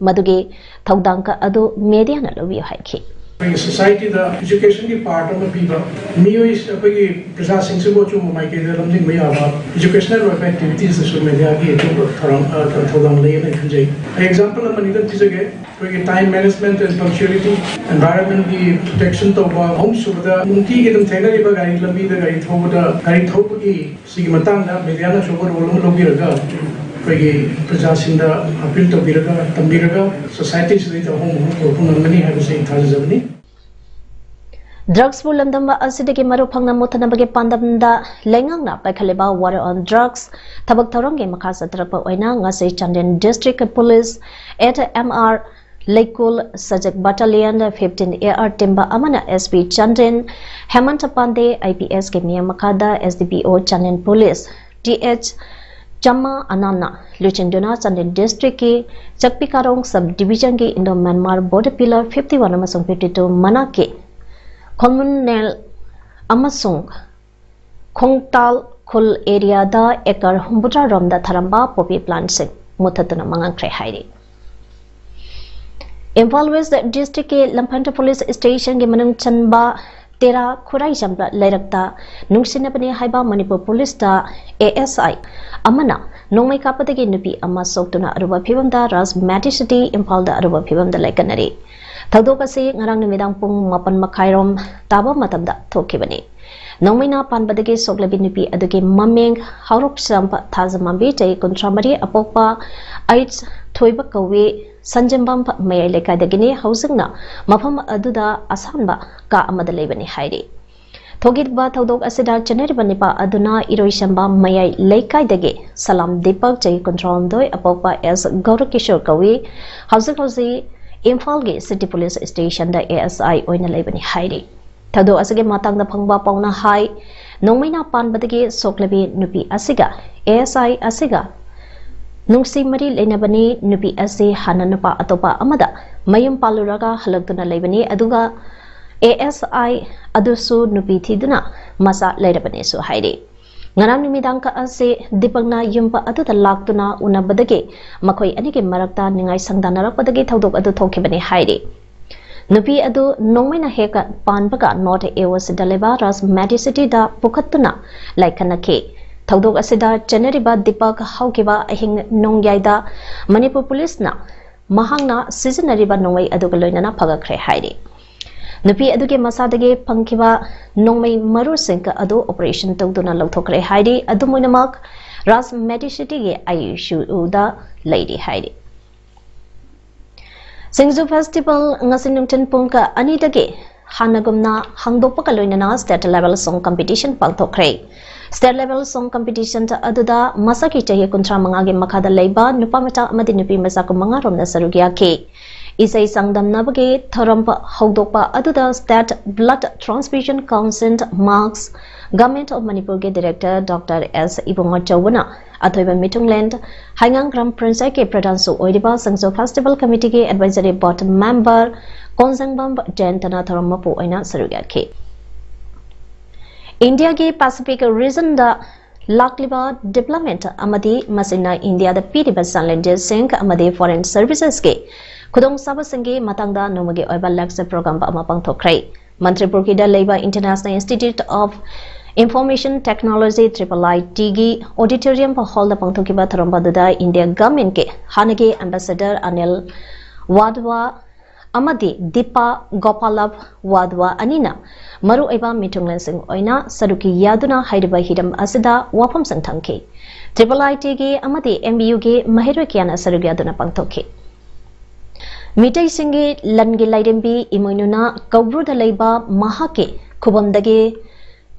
ꯃꯗꯨꯒꯤ ꯊꯧꯗꯥꯡ ꯑꯗꯨ mediaꯅ ꯂꯧꯕꯤꯌꯨ ꯍꯥꯏꯈꯤ꯫ ꯑꯩꯈꯣꯏꯒꯤ ꯁꯣꯁꯥꯏꯇꯤꯗ ꯏꯖꯨꯀꯦꯁꯟꯒꯤ ꯄꯥꯔꯠ ꯑꯃ ꯄꯤꯕ, ꯃꯤꯑꯣꯏ ꯑꯩꯈꯣꯏꯒꯤ ꯄ꯭ꯔꯖꯥꯁꯤꯡꯁꯤꯕꯨ ꯑꯆꯨꯝꯕ ꯃꯥꯏꯀꯩꯗ ꯂꯝꯖꯤꯡꯕ ꯌꯥꯕ ꯏꯖꯨꯀꯦꯁꯅꯦꯜ ꯑꯣꯏꯕ ꯑꯦꯛꯇꯤꯚꯤꯇꯤꯁꯇꯁꯨ ꯃꯦꯗꯤꯌꯥꯒꯤ ꯑꯆꯧꯕ ꯊꯧꯔꯥꯡ, ꯑ, ꯊꯧꯗꯥꯡ ꯂꯩ ꯍꯥꯏꯅ ꯈꯟꯖꯩ꯫ ꯑꯩ ꯑꯦꯛꯖꯥꯝꯄꯜ ꯑꯃꯅꯤꯗ ꯄꯤꯖꯒꯦ꯫ ꯑꯩꯈꯣꯏꯒꯤ ꯇꯥꯏꯝ ꯃꯦꯅꯦꯖꯃꯦꯟꯠ ꯑꯦꯟ ꯄꯪꯆꯨꯋꯦꯂꯤꯇꯤ, ꯑꯦꯟꯚꯥꯏꯔꯟꯃꯦꯟꯠꯀꯤ ꯄ꯭ꯔꯣꯇꯦꯛꯁꯟ ꯇꯧꯕ, ꯑꯍꯨꯝꯁꯨꯕꯗ ꯅꯨꯡꯇꯤꯒꯤ ꯑꯗꯨꯝ ꯊꯦꯡꯅꯔꯤꯕ ꯒꯥꯔꯤ ꯂꯝꯕꯤꯗ ꯒꯥꯔꯤ ꯊꯧꯕꯗ, ꯒꯥꯔꯤ ꯊꯧꯕꯒꯤ ꯁꯤꯒꯤ ꯃꯇꯥꯡꯗ ꯃꯦꯗꯤꯌꯥꯅ ꯑꯆꯧꯕ ꯔꯣꯜ ꯑꯃ ꯂꯧꯕꯤꯔꯒ ꯑꯩꯈꯣꯏꯒꯤ ꯄ꯭ꯔꯖꯥꯁꯤꯡꯗ ꯑꯄꯤꯜ ꯇꯧꯕꯤꯔꯒ, ꯇꯝꯕꯤꯔꯒ ꯁꯣꯁꯥꯏꯇꯤꯁꯤꯗ ꯑꯍꯣꯡꯕ ꯑꯃ ꯄꯨꯔꯛꯄ ꯉꯝꯒꯅꯤ ꯍꯥꯏꯕꯁꯤ ꯑꯩ ꯊꯥꯖꯖꯕꯅꯤ꯫ ꯗ꯭ꯔꯒꯁꯄꯨ ꯂꯝꯗꯝ ꯑꯁꯤꯗꯒꯤ ꯃꯔꯨ ꯐꯪꯅ ꯃꯨꯠꯊꯅꯕꯒꯤ ꯄꯥꯟꯗꯝꯗ ꯂꯩꯉꯥꯛꯅ ꯄꯥꯏꯈꯠꯂꯤꯕ War on Drugs ꯊꯕꯛ ꯊꯧꯔꯝꯒꯤ ꯃꯈꯥ ꯆꯠꯊꯔꯛꯄ ꯑꯣꯏꯅ ꯉꯁꯤ Chandel district police eight M R ꯂꯩꯀꯣꯜ ꯁꯖꯛ ꯕꯠꯇꯥꯂꯤꯌꯟ fifteen A R ꯇꯤꯝꯕ ꯑꯃꯅ S P Chandel ꯍꯦꯃꯟꯇ Pandey I P S ꯀꯤ ꯃꯤꯠꯌꯦꯡ ꯃꯈꯥꯗ S D P O Chandel police T H ꯆꯃꯥ ꯑꯅꯥꯟꯅ ꯂꯨꯆꯤꯡꯗꯨꯅ ꯆꯥꯟꯗꯦꯜ ꯗꯤꯁꯇ꯭ꯔꯤꯛꯀꯤ ꯆꯛꯄꯤ ꯀꯥꯔꯣꯡ ꯁꯕ ꯗꯤꯕꯤꯖꯟꯒꯤ Indo Myanmar Border Pillar fifty one ꯑꯃꯁꯨꯡ fifty two ꯃꯅꯥꯛꯀꯤ ꯈꯣꯡꯃꯨꯟꯅꯦꯜ ꯑꯃꯁꯨꯡ ꯈꯣꯡꯇꯥꯜ ꯈꯨꯜ ꯑꯦꯔꯤꯌꯥꯗ ꯑꯦꯀꯔ ꯍꯨꯝꯐꯨꯇꯔꯥ ꯔꯣꯝꯗ ꯊꯥꯔꯝꯕ ꯄꯣꯄꯤ ꯄ꯭ꯂꯥꯟꯠꯁꯤꯡ ꯃꯨꯠꯊꯠꯇꯨꯅ ꯃꯥꯡꯍꯟꯈ꯭ꯔꯦ ꯍꯥꯏꯔꯤ꯫ ꯏꯝꯐꯥꯜ ꯋꯦꯁ ꯗꯤꯁꯇ꯭ꯔꯤꯛꯀꯤ ꯂꯝꯐꯦꯟ ꯄꯨꯂꯤꯁ ꯁ꯭ꯇꯦꯁꯟꯒꯤ ꯃꯅꯨꯡ ꯆꯟꯕ ꯇꯦꯔꯥ ꯈꯨꯔꯥꯏꯖꯝꯕ ꯂꯩꯔꯛꯇ ꯅꯨꯡꯁꯤꯅꯕꯅꯤ ꯍꯥꯏꯕ ꯃꯅꯤꯄꯨꯔ ꯄꯨꯂꯤꯁꯇ A S I ꯑꯃꯅ ꯅꯣꯡꯃꯩ ꯀꯥꯞꯄꯗꯒꯤ ꯅꯨꯄꯤ ꯑꯃ ꯁꯣꯛꯇꯨꯅ ꯑꯔꯨꯕ ꯐꯤꯕꯝꯗ ꯔꯥꯖ ꯃꯦꯗꯤꯁꯤꯇꯤ ꯏꯝꯐꯥꯜꯗ ꯑꯔꯨꯕ ꯐꯤꯕꯝꯗ ꯂꯩꯀꯠꯅꯔꯤ꯫ ꯊꯧꯗꯣꯛ ꯑꯁꯤ ꯉꯔꯥꯡ ꯅꯨꯃꯤꯗꯥꯡ ꯄꯨꯡ ꯃꯥꯄꯟ ꯃꯈꯥꯏꯔꯣꯝ ꯇꯥꯕ ꯃꯇꯝꯗ ꯊꯣꯛꯈꯤꯕꯅꯤ꯫ ꯅꯣꯡꯃꯩꯅ ꯄꯥꯟꯕꯗꯒꯤ ꯁꯣꯛꯂꯕꯤ ꯅꯨꯄꯤ ꯑꯗꯨꯒꯤ ꯃꯃꯤꯡ ꯍꯥꯎꯔꯣꯛꯆꯝꯕ ꯊꯥꯖꯃꯥꯝꯕꯤ, ꯆꯍꯤ ꯀꯨꯟꯊ꯭ꯔꯥ ꯃꯔꯤ, ꯑꯄꯣꯛꯄ ꯑꯩꯠꯁ ꯊꯣꯏꯕ ꯀꯧꯏ, ꯁꯟꯖꯦꯝꯕꯝ ꯃꯌꯥꯏ ꯂꯩꯀꯥꯏꯗꯒꯤꯅꯤ꯫ ꯍꯧꯖꯤꯛꯅ ꯃꯐꯝ ꯑꯗꯨꯗ ꯑꯁꯥꯟꯕ ꯀꯥ ꯑꯃꯗ ꯂꯩꯕꯅꯤ ꯍꯥꯏꯔꯤ꯫ ꯊꯣꯛꯈꯤꯕ ꯊꯧꯗꯣꯛ ꯑꯁꯤꯗ ꯆꯦꯟꯅꯔꯤꯕ ꯅꯤꯄꯥ ꯑꯗꯨꯅ ꯏꯔꯣꯏꯁꯦꯝꯕ ꯃꯌꯥꯏ ꯂꯩꯀꯥꯏꯗꯒꯤ ꯁꯂꯥꯝ ꯗꯤꯄꯛ, ꯆꯍꯤ ꯀꯨꯟꯊ꯭ꯔꯥꯍꯨꯝꯗꯣꯏ, ꯑꯄꯣꯛꯄ ꯑꯦꯁ ꯒꯧꯔꯀꯤꯁꯣꯔ ꯀꯧꯏ꯫ ꯍꯧꯖꯤꯛ ꯍꯧꯖꯤꯛ ꯏꯝꯐꯥꯜꯒꯤ ꯁꯤꯇꯤ ꯄꯨꯂꯤꯁ ꯁ꯭ꯇꯦꯁꯟꯗ A S I ꯑꯣꯏꯅ ꯂꯩꯕꯅꯤ ꯍꯥꯏꯔꯤ꯫ ꯊꯧꯗꯣꯛ ꯑꯁꯤꯒꯤ ꯃꯇꯥꯡꯗ ꯐꯪꯕ ꯄꯥꯎꯅ ꯍꯥꯏ, ꯅꯣꯡꯃꯩꯅ ꯄꯥꯟꯕꯗꯒꯤ ꯁꯣꯛꯂꯕꯤ ꯅꯨꯄꯤ ꯑꯁꯤꯒ A S I ꯑꯁꯤꯒ ꯅꯨꯡꯁꯤ ꯃꯔꯤ ꯂꯩꯅꯕꯅꯤ꯫ ꯅꯨꯄꯤ ꯑꯁꯤ ꯍꯥꯟꯅ ꯅꯨꯄꯥ ꯑꯇꯣꯞꯄ ꯑꯃꯗ ꯃꯌꯨꯝ ꯄꯥꯜꯂꯨꯔꯒ ꯍꯜꯂꯛꯇꯨꯅ ꯂꯩꯕꯅꯤ, ꯑꯗꯨꯒ A S I ꯑꯗꯨꯁꯨ ꯅꯨꯄꯤ ꯊꯤꯗꯨꯅ ꯃꯆꯥ ꯂꯩꯔꯕꯅꯦꯁꯨ ꯍꯥꯏꯔꯤ꯫ ꯉꯔꯥꯡ ꯅꯨꯃꯤꯗꯥꯡ ꯑꯁꯤ ꯗꯤꯄꯛꯅ ꯌꯨꯝ ꯑꯗꯨꯗ ꯂꯥꯛꯇꯨꯅ ꯎꯅꯕꯗꯒꯤ ꯃꯈꯣꯏ ꯑꯅꯤꯒꯤ ꯃꯔꯛꯇ ꯅꯤꯡꯉꯥꯏ ꯁꯪꯗꯥꯅꯔꯛꯄꯗꯒꯤ ꯊꯧꯗꯣꯛ ꯑꯗꯨ ꯊꯣꯛꯈꯤꯕꯅꯤ ꯍꯥꯏꯔꯤ꯫ ꯅꯨꯄꯤ ꯑꯗꯨ ꯅꯣꯡꯃꯩꯅ ꯍꯦꯛ ꯄꯥꯟꯕꯒ North A O C ꯗ ꯂꯩꯕ ꯔꯥꯖ ꯃꯦꯗꯤꯁꯤꯇꯤꯗ ꯄꯨꯈꯠꯇꯨꯅ ꯂꯥꯏꯈꯠꯅꯈꯤ꯫ ꯊꯧꯗꯣꯛ ꯑꯁꯤꯗ ꯆꯦꯟꯅꯔꯤꯕ ꯗꯤꯄꯛ ꯍꯧꯈꯤꯕ ꯑꯍꯤꯡ ꯅꯣꯡꯌꯥꯏꯗ ꯃꯅꯤꯄꯨꯔ ꯄꯨꯂꯤꯁꯅ ꯃꯍꯥꯛꯅ ꯁꯤꯖꯤꯟꯅꯔꯤꯕ ꯅꯣꯡꯃꯩ ꯑꯗꯨꯒ ꯂꯣꯏꯅꯅ ꯐꯒꯠꯈ꯭ꯔꯦ ꯍꯥꯏꯔꯤ꯫ ꯅꯨꯄꯤ ꯑꯗꯨꯒꯤ ꯃꯁꯥꯗꯒꯤ ꯐꯪꯈꯤꯕ ꯅꯣꯡꯃꯩ ꯃꯔꯨꯁꯤꯡ ꯑꯗꯨ operation ꯇꯧꯗꯨꯅ ꯂꯧꯊꯣꯛꯈ꯭ꯔꯦ ꯍꯥꯏꯔꯤ꯫ ꯑꯗꯨꯝ ꯑꯣꯏꯅꯃꯛ, ꯔꯥꯖ ꯃꯦꯗꯤꯁꯤꯇꯤꯒꯤ I C U ꯗ ꯂꯩꯔꯤ ꯍꯥꯏꯔꯤ꯫ ꯁꯤꯡꯖꯨ festival ꯉꯁꯤ ꯅꯨꯡꯊꯤꯜ ꯄꯨꯡ ꯑꯅꯤꯗꯒꯤ ꯍꯥꯟꯅꯒꯨꯝꯅ ꯍꯥꯡꯗꯣꯛꯄꯒ ꯂꯣꯏꯅꯅ state level song competition ꯄꯥꯡꯊꯣꯛꯈ꯭ꯔꯦ꯫ State level song competition ꯑꯗꯨꯗ ꯃꯁꯥꯒꯤ ꯆꯍꯤ ꯀꯨꯟꯊ꯭ꯔꯥ ꯃꯉꯥꯒꯤ ꯃꯈꯥꯗ ꯂꯩꯕ ꯅꯨꯄꯥ ꯃꯆꯥ ꯑꯃꯗꯤ ꯅꯨꯄꯤ ꯃꯆꯥ ꯀꯨꯟꯃꯉꯥ ꯔꯣꯝꯅ ꯁꯔꯨꯛ ꯌꯥꯈꯤ꯫ ꯏꯁꯩ ꯆꯥꯡꯗꯝꯅꯕꯒꯤ ꯊꯧꯔꯝ ꯍꯧꯗꯣꯛꯄ ꯑꯗꯨꯗ State Blood Transfusion Council, MARCS, Government of ꯃꯅꯤꯄꯨꯔꯒꯤ director Doctor S ꯏꯕꯨꯡꯉꯣ ꯆꯧꯕꯅ ꯑꯊꯣꯏꯕ ꯃꯤꯊꯨꯡꯂꯦꯟ, ꯍꯩꯉꯥꯡ ꯒ꯭ꯔꯥꯝ ꯄꯟꯆꯥꯌꯠꯀꯤ ꯄ꯭ꯔꯙꯥꯟꯁꯨ ꯑꯣꯏꯔꯤꯕ ꯁꯤꯡꯖꯨ festival committeeꯒꯤ advisory board member ꯀꯣꯟꯖꯪꯕꯝ ꯖꯌꯟꯇꯅ ꯊꯧꯔꯝ ꯃꯄꯨ ꯑꯣꯏꯅ ꯁꯔꯨꯛ ꯌꯥꯈꯤ꯫ ꯏꯟꯗꯤꯌꯥꯒꯤ Pacific regionꯗ ꯂꯥꯛꯂꯤꯕ development ꯑꯃꯗꯤ ꯃꯁꯤꯅ ꯏꯟꯗꯤꯌꯥꯗ ꯄꯤꯔꯤꯕ challengesꯁꯤꯡ ꯑꯃꯗꯤ foreign servicesꯀꯤ ꯈꯨꯗꯣꯡꯆꯥꯕꯁꯤꯡꯒꯤ ꯃꯇꯥꯡꯗ ꯅꯣꯡꯃꯒꯤ ꯑꯣꯏꯕ lecture program ꯑꯃ ꯄꯥꯡꯊꯣꯛꯈ꯭ꯔꯦ꯫ ꯃꯟꯇ꯭ꯔꯤꯄꯨꯔꯒꯤꯗ ꯂꯩꯕ International Institute of Information Technology, triple I Tꯒꯤ auditorium hallꯗ ꯄꯥꯡꯊꯣꯛꯈꯤꯕ ꯊꯧꯔꯝ ꯑꯗꯨꯗ ꯏꯟꯗꯤꯌꯥ governmentꯀꯤ ꯍꯥꯟꯅꯒꯤ ambassador ꯑꯅꯤꯜ ꯋꯥꯙꯋꯥ ꯑꯃꯗꯤ ꯗꯤꯄꯥ ꯒꯣꯄꯥꯂꯚ ꯋꯥꯙꯋꯥ ꯑꯅꯤꯅ ꯃꯔꯨꯑꯣꯏꯕ ꯃꯤꯊꯨꯡꯂꯦꯟꯁꯤꯡ ꯑꯣꯏꯅ ꯁꯔꯨꯛ ꯌꯥꯗꯨꯅ ꯍꯥꯏꯔꯤꯕ ꯍꯤꯔꯝ ꯑꯁꯤꯗ ꯋꯥꯐꯝꯁꯤꯡ ꯊꯝꯈꯤ꯫ Triple I Tꯒꯤ ꯑꯃꯗꯤ M B Uꯒꯤ ꯃꯍꯩꯔꯣꯏ ꯀꯌꯥꯅ ꯁꯔꯨꯛ ꯌꯥꯗꯨꯅ ꯄꯥꯡꯊꯣꯛꯈꯤ꯫ ꯃꯤꯇꯩꯁꯤꯡꯒꯤ ꯂꯟꯒꯤ ꯂꯥꯏꯔꯦꯝꯕꯤ ꯏꯃꯣꯏꯅꯨꯅ ꯀꯧꯕ꯭ꯔꯨꯗ ꯂꯩꯕ ꯃꯍꯥꯛꯀꯤ ꯈꯨꯕꯝꯗꯒꯤ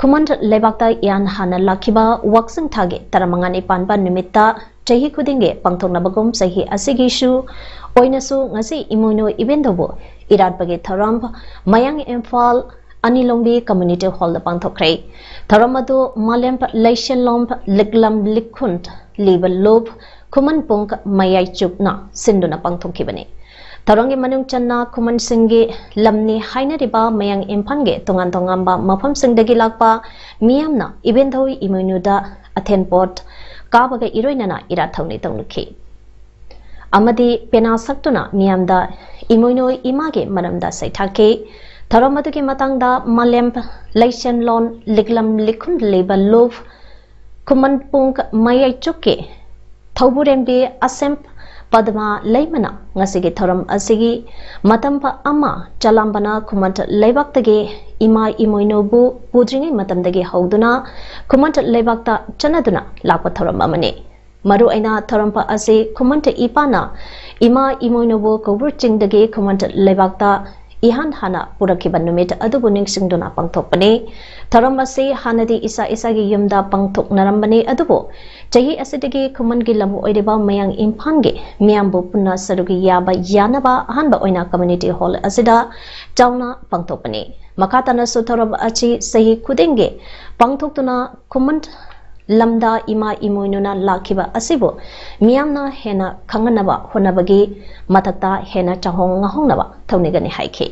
ꯈꯨꯃꯟ ꯂꯩꯕꯥꯛꯇ ꯏꯍꯥꯟ ꯍꯥꯟꯅ ꯂꯥꯛꯈꯤꯕ ꯋꯥꯛꯆꯤꯡ ꯊꯥꯒꯤ ꯇꯔꯥꯃꯉꯥꯅꯤ ꯄꯥꯟꯕ ꯅꯨꯃꯤꯠꯇ ꯆꯍꯤ ꯈꯨꯗꯤꯡꯒꯤ ꯄꯥꯡꯊꯣꯛꯅꯕꯒꯨꯝ ꯆꯍꯤ ꯑꯁꯤꯒꯤꯁꯨ ꯑꯣꯏꯅꯁꯨ ꯉꯁꯤ ꯏꯃꯣꯏꯅꯨ ꯏꯕꯦꯟꯗꯧꯕꯨ ꯏꯔꯥꯠꯄꯒꯤ ꯊꯧꯔꯝ ꯃꯌꯥꯡ ꯏꯝꯐꯥꯜ ꯑꯅꯤꯂꯣꯡꯕꯤ community hallꯗ ꯄꯥꯡꯊꯣꯛꯈ꯭ꯔꯦ꯫ ꯊꯧꯔꯝ ꯑꯗꯨ ꯃꯥꯂꯦꯝ ꯂꯩꯁꯦꯜꯂꯣꯝ ꯂꯤꯛꯂꯝ ꯂꯤꯈꯨꯟ ꯂꯤꯕ ꯂꯨꯞ ꯈꯨꯃꯟ ꯄꯨꯡ ꯃꯌꯥꯏ ꯆꯨꯞꯅ ꯁꯤꯟꯗꯨꯅ ꯄꯥꯡꯊꯣꯛꯈꯤꯕꯅꯤ꯫ ꯊꯧꯔꯝꯒꯤ ꯃꯅꯨꯡ ꯆꯟꯅ ꯈꯨꯃꯟꯁꯤꯡꯒꯤ ꯂꯝꯅꯤ ꯍꯥꯏꯅꯔꯤꯕ ꯃꯌꯥꯡ ꯏꯝꯐꯥꯜꯒꯤ ꯇꯣꯉꯥꯟ ꯇꯣꯉꯥꯟꯕ ꯃꯐꯝꯁꯤꯡꯗꯒꯤ ꯂꯥꯛꯄ ꯃꯤꯌꯥꯝꯅ ꯏꯕꯦꯟꯊꯧ ꯏꯃꯣꯏꯅꯨꯗ ꯑꯊꯦꯟ ꯄꯣꯠ ꯀꯥꯕꯒ ꯏꯔꯣꯏꯅꯅ ꯏꯔꯥꯠ ꯊꯧꯅꯤ ꯇꯧꯅꯈꯤ꯫ ꯑꯃꯗꯤ ꯄꯦꯅꯥ ꯁꯛꯇꯨꯅ ꯃꯤꯌꯥꯝꯗ ꯏꯃꯣꯏꯅꯨ ꯏꯃꯥꯒꯤ ꯃꯔꯝꯗ ꯁꯩꯊꯥꯈꯤ꯫ ꯊꯧꯔꯝ ꯑꯗꯨꯒꯤ ꯃꯇꯥꯡꯗ ꯃꯥꯂꯦꯝ ꯂꯩꯁꯦꯝꯂꯣꯟ ꯂꯤꯛꯂꯝ ꯂꯤꯈꯨꯟ ꯂꯩꯕ ꯂꯨꯞ ꯈꯨꯃꯟꯄꯨꯡ ꯃꯌꯥꯏꯆꯨꯛꯀꯤ ꯊꯧꯕꯨꯔꯦꯝꯕꯤ ꯑꯁꯦꯝ ꯄꯗꯃꯥ ꯂꯩꯃꯅ ꯉꯁꯤꯒꯤ ꯊꯧꯔꯝ ꯑꯁꯤꯒꯤ ꯃꯇꯝ ꯑꯃ ꯆꯂꯥꯝꯕꯅ ꯈꯨꯃꯟ ꯂꯩꯕꯥꯛꯇꯒꯤ ꯏꯃꯥ ꯏꯃꯣꯏꯅꯨꯕꯨ ꯄꯨꯗ꯭ꯔꯤꯉꯩ ꯃꯇꯝꯗꯒꯤ ꯍꯧꯗꯨꯅ ꯈꯨꯃꯟ ꯂꯩꯕꯥꯛꯇ ꯆꯠꯅꯗꯨꯅ ꯂꯥꯛꯄ ꯊꯧꯔꯝ ꯑꯃꯅꯤ꯫ ꯃꯔꯨꯑꯣꯏꯅ ꯊꯧꯔꯝ ꯑꯁꯤ ꯈꯨꯃꯟ ꯏꯄꯥꯅ ꯏꯃꯥ ꯏꯃꯣꯏꯅꯨꯕꯨ ꯀꯧꯕ꯭ꯔꯨ ꯆꯤꯡꯗꯒꯤ ꯈꯨꯃꯟ ꯂꯩꯕꯥꯛꯇ ꯏꯍꯥꯟ ꯍꯥꯟꯅ ꯄꯨꯔꯛꯈꯤꯕ ꯅꯨꯃꯤꯠ ꯑꯗꯨꯕꯨ ꯅꯤꯡꯁꯤꯡꯗꯨꯅ ꯄꯥꯡꯊꯣꯛꯄꯅꯤ꯫ ꯊꯧꯔꯝ ꯑꯁꯤ ꯍꯥꯟꯅꯗꯤ ꯏꯁꯥ ꯏꯁꯥꯒꯤ ꯌꯨꯝꯗ ꯄꯥꯡꯊꯣꯛꯅꯔꯝꯕꯅꯤ, ꯑꯗꯨꯕꯨ ꯆꯍꯤ ꯑꯁꯤꯗꯒꯤ ꯈꯨꯃꯟꯒꯤ ꯂꯝ ꯑꯣꯏꯔꯤꯕ ꯃꯌꯥꯡ ꯏꯝꯐꯥꯜꯒꯤ ꯃꯤꯌꯥꯝꯕꯨ ꯄꯨꯟꯅ ꯁꯔꯨꯛ ꯌꯥꯕ ꯌꯥꯅꯕ ꯑꯍꯥꯟꯕ ꯑꯣꯏꯅ community hall ꯑꯁꯤꯗ ꯆꯥꯎꯅ ꯄꯥꯡꯊꯣꯛꯄꯅꯤ꯫ ꯃꯈꯥ ꯇꯥꯅꯁꯨ ꯊꯧꯔꯝ ꯑꯁꯤ ꯆꯍꯤ ꯈꯨꯗꯤꯡꯒꯤ ꯄꯥꯡꯊꯣꯛꯇꯨꯅ ꯈꯨꯃꯟ ꯂꯝꯗ ꯏꯃꯥ ꯏꯃꯣꯏꯅꯨꯅ ꯂꯥꯛꯈꯤꯕ ꯑꯁꯤꯕꯨ ꯃꯤꯌꯥꯝꯅ ꯍꯦꯟꯅ ꯈꯪꯍꯟꯅꯕ ꯍꯣꯠꯅꯕꯒꯤ ꯃꯊꯛꯇ ꯍꯦꯟꯅ ꯆꯥꯍꯣꯡ ꯉꯥꯍꯣꯡꯅꯕ ꯊꯧꯅꯤꯒꯅꯤ ꯍꯥꯏꯈꯤ꯫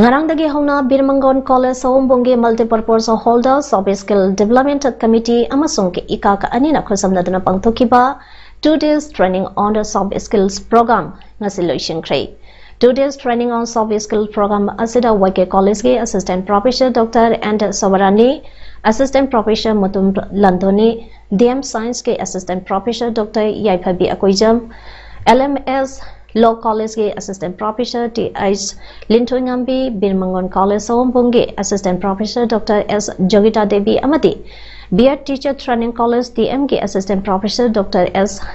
ꯉꯔꯥꯡꯗꯒꯤ ꯍꯧꯅ ꯕꯤꯔ ꯃꯪꯒꯣꯟ ꯀꯣꯂꯦꯖ ꯁꯑꯣꯝꯕꯨꯡꯒꯤ multipurpose hall ꯗ soft skill development committee ꯑꯃꯁꯨꯡ ꯏꯀꯥꯛ ꯑꯅꯤꯅ ꯈꯨꯠꯁꯝꯅꯗꯨꯅ ꯄꯥꯡꯊꯣꯛꯈꯤꯕ two days training on the soft skills program ꯉꯁꯤ ꯂꯣꯏꯁꯤꯟꯈ꯭ꯔꯦ꯫ Two days training on soft skill program ꯑꯁꯤꯗ ꯋꯥꯏ ꯀꯦ ꯀꯣꯂꯦꯖꯀꯤ assistant professor Doctor N ꯁꯣꯕꯔꯥꯅꯤ, assistant professor ꯃꯨꯇꯨꯝ ꯂꯟꯗꯣꯅꯤ, ꯗꯤ ꯑꯦꯝ ꯁꯥꯏꯟꯁꯀꯤ assistant professor Doctor Yaiphabi Akoijam, L M S law ꯀꯣꯂꯦꯖꯀꯤ assistant professor T H Linthoingambi, Bir Mangon college ꯁꯑꯣꯝꯕꯨꯡꯒꯤ assistant professor Doctor S Jogita Devi ꯑꯃꯗꯤ B Ed teacher training college D ꯑꯦꯝꯒꯤ assistant professor Doctor ꯑꯦꯁ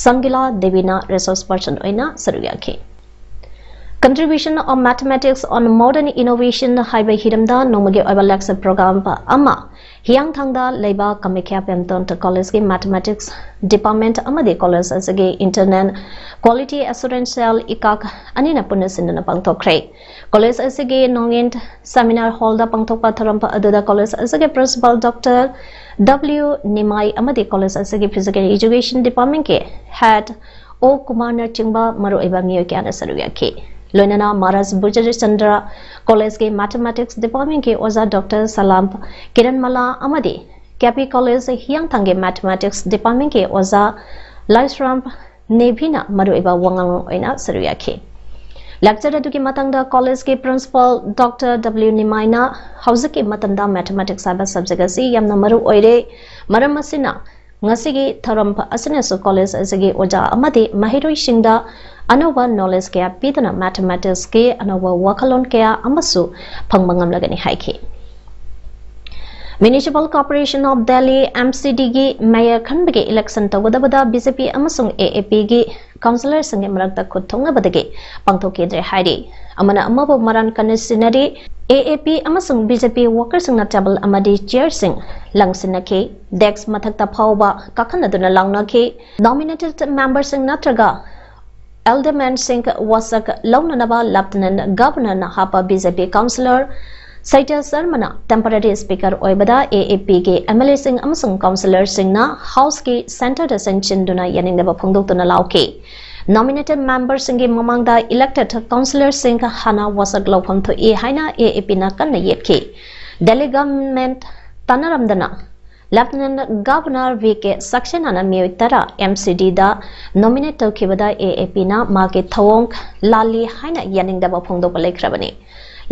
ꯁꯪꯒꯤꯂꯥ ꯗꯦꯕꯤꯅ resource person ꯑꯣꯏꯅ ꯁꯔꯨꯛ ꯌꯥꯈꯤ꯫ Contribution of Mathematics on Modern Innovation ꯍꯥꯏꯕ ꯍꯤꯔꯝꯗ ꯅꯣꯡꯃꯒꯤ ꯑꯣꯏꯕ lecture program ꯑꯃ ꯍꯤꯌꯥꯡꯊꯥꯡꯗ ꯂꯩꯕ ꯀꯃꯈ꯭ꯌꯥ ꯄꯦꯝꯇꯣꯟ ꯀꯣꯂꯦꯖꯀꯤ mathematics department ꯑꯃꯗꯤ ꯀꯣꯂꯦꯖ ꯑꯁꯤꯒꯤ internal quality assurance cell ꯏꯀꯥꯛ ꯑꯅꯤꯅ ꯄꯨꯟꯅ ꯁꯤꯟꯗꯨꯅ ꯄꯥꯡꯊꯣꯛꯈ꯭ꯔꯦ꯫ ꯀꯣꯂꯦꯖ ꯑꯁꯤꯒꯤ ꯅꯣꯡꯏꯟ seminar hall ꯗ ꯄꯥꯡꯊꯣꯛꯄ ꯊꯧꯔꯝ ꯑꯗꯨꯗ ꯀꯣꯂꯦꯖ ꯑꯁꯤꯒꯤ principal Doctor W ꯅꯤꯃꯥꯏ ꯑꯃꯗꯤ ꯀꯣꯂꯦꯖ ꯑꯁꯤꯒꯤ physical education department ꯀꯤ head ꯑꯣ ꯀꯨꯃꯥꯔꯅꯆꯤꯡꯕ ꯃꯔꯨꯑꯣꯏꯕ ꯃꯤꯑꯣꯏ ꯀꯌꯥꯅ ꯁꯔꯨꯛ ꯌꯥꯈꯤ꯫ ꯂꯣꯏꯅꯅ ꯃꯍꯥꯔꯥꯖ ꯕꯨꯖꯔꯆꯟꯗ꯭ꯔ ꯀꯣꯂꯦꯖꯀꯤ mathematics department ꯀꯤ ꯑꯣꯖꯥ Doctor ꯁꯂꯥꯝ ꯀꯤꯔꯟꯃꯂꯥ ꯑꯃꯗꯤ K P college ꯍꯤꯌꯥꯡꯊꯥꯡꯒꯤ mathematics department ꯀꯤ ꯑꯣꯖꯥ ꯂꯥꯏꯁ꯭ꯔꯥꯝ ꯅꯦꯚꯤꯅ ꯃꯔꯨꯑꯣꯏꯕ ꯋꯥꯉꯥꯡꯂꯣꯏ ꯑꯣꯏꯅ ꯁꯔꯨꯛ ꯌꯥꯈꯤ꯫ ꯂꯦꯛꯆꯔ ꯑꯗꯨꯒꯤ ꯃꯇꯥꯡꯗ ꯀꯣꯂꯦꯖꯀꯤ ꯄ꯭ꯔꯤꯟꯁꯤꯄꯥꯜ ꯗꯣꯛꯇꯔ ꯗꯕ꯭ꯂꯤꯌꯨ ꯅꯤꯃꯥꯏꯅ ꯍꯧꯖꯤꯛꯀꯤ ꯃꯇꯝꯗ ꯃꯦꯊꯃꯦꯇꯤꯛꯁ ꯍꯥꯏꯕ ꯁꯕꯖꯦꯛ ꯑꯁꯤ ꯌꯥꯝꯅ ꯃꯔꯨ ꯑꯣꯏꯔꯦ, ꯃꯔꯝ ꯑꯁꯤꯅ ꯉꯁꯤꯒꯤ ꯊꯧꯔꯝ ꯑꯁꯤꯅꯁꯨ ꯀꯣꯂꯦꯖ ꯑꯁꯤꯒꯤ ꯑꯣꯖꯥ ꯑꯃꯗꯤ ꯃꯍꯩꯔꯣꯏꯁꯤꯡꯗ ꯑꯅꯧꯕ ꯅꯣꯂꯦꯖ ꯀꯌꯥ ꯄꯤꯗꯨꯅ ꯃꯦꯊꯃꯦꯇꯤꯛꯁꯀꯤ ꯑꯅꯧꯕ ꯋꯥꯈꯜꯂꯣꯟ ꯀꯌꯥ ꯑꯃꯁꯨ ꯐꯪꯕ ꯉꯝꯂꯒꯅꯤ ꯍꯥꯏꯈꯤ꯫ Municipal Corporation of Delhi, M C D ꯒꯤ ꯃꯦꯌꯔ ꯈꯟꯕꯒꯤ ꯏꯂꯦꯛꯁꯟ ꯇꯧꯒꯗꯕꯗ B J P ꯑꯃꯁꯨꯡ A A P ꯒꯤ ꯀꯥꯎꯟꯁꯤꯂꯔꯁꯤꯡꯒꯤ ꯃꯔꯛꯇ ꯈꯨꯠ ꯊꯣꯛꯅꯕꯗꯒꯤ ꯄꯥꯡꯊꯣꯛꯈꯤꯗ꯭ꯔꯦ ꯍꯥꯏꯔꯤ꯫ ꯑꯃꯅ ꯑꯃꯕꯨ ꯃꯔꯥꯟ ꯀꯟꯅ ꯁꯤꯟꯅꯔꯤ꯫ A A P ꯑꯃꯁꯨꯡ B J P ꯋꯥꯀꯔꯁꯤꯡꯅ ꯇꯦꯕꯜ ꯑꯃꯗꯤ ꯆꯤꯌꯔꯁꯤꯡ ꯂꯪꯁꯤꯟꯅꯈꯤ꯫ ꯗꯦꯛꯁ ꯃꯊꯛꯇ ꯐꯥꯎꯕ ꯀꯥꯈꯠꯅꯗꯨꯅ ꯂꯥꯎꯅꯈꯤ꯫ ꯅꯣꯃꯤꯅꯦꯇꯦꯗ ꯃꯦꯝꯕꯔꯁꯤꯡ ꯅꯠꯇ꯭ꯔꯒ ꯑꯦꯜꯗꯔꯃꯦꯟꯁꯤꯡ ꯋꯥꯁꯛ ꯂꯧꯅꯅꯕ ꯂꯦꯐꯇꯤꯅꯦꯟꯠ ꯒꯚꯔꯅꯔꯅ ꯍꯥꯞꯄ B J P ꯀꯥꯎꯟꯁꯤꯂꯔ ꯁꯩꯇ ꯁꯔꯃꯅ ꯇꯦꯝꯄꯔꯦꯔꯤ ꯁ꯭ꯄꯤꯀꯔ ꯑꯣꯏꯕꯗ A A P ꯒꯤ M L A ꯁꯤꯡ ꯑꯃꯁꯨꯡ ꯀꯥꯎꯟꯁꯤꯂꯔꯁꯤꯡꯅ ꯍꯥꯎꯁꯀꯤ ꯁꯦꯟꯇꯔꯗ ꯆꯪꯁꯤꯟꯗꯨꯅ ꯌꯥꯅꯤꯡꯗꯕ ꯐꯣꯡꯗꯣꯛꯇꯨꯅ ꯂꯥꯎꯈꯤ꯫ ꯅꯣꯃꯤꯅꯦꯇꯦꯗ ꯃꯦꯝꯕꯔꯁꯤꯡꯒꯤ ꯃꯃꯥꯡꯗ ꯏꯂꯦꯛꯇꯦꯗ ꯀꯥꯎꯟꯁꯤꯂꯔꯁꯤꯡ ꯍꯥꯟꯅ ꯋꯥꯁꯛ ꯂꯧꯐꯝ ꯊꯣꯛꯏ ꯍꯥꯏꯅ A A P ꯅ ꯀꯟꯅ ꯌꯦꯠꯈꯤ꯫ ꯗꯦꯜꯂꯤ ꯒꯚꯔꯟꯃꯦꯟꯠ ꯇꯥꯟꯅꯔꯝꯗꯅ ꯂꯦꯐꯇꯤꯅꯦꯟꯠ ꯒꯚꯔꯅꯔ V K ꯁꯛꯁꯦꯅꯥꯅ ꯃꯤꯑꯣꯏ ꯇꯔꯥ M C D ꯗ ꯅꯣꯃꯤꯅꯦꯠ ꯇꯧꯈꯤꯕꯗ A A P ꯅ ꯃꯥꯒꯤ ꯊꯧꯑꯣꯡ ꯂꯥꯜꯂꯤ ꯍꯥꯏꯅ ꯌꯥꯅꯤꯡꯗꯕ ꯐꯣꯡꯗꯣꯛꯄ ꯂꯩꯈ꯭ꯔꯕꯅꯤ꯫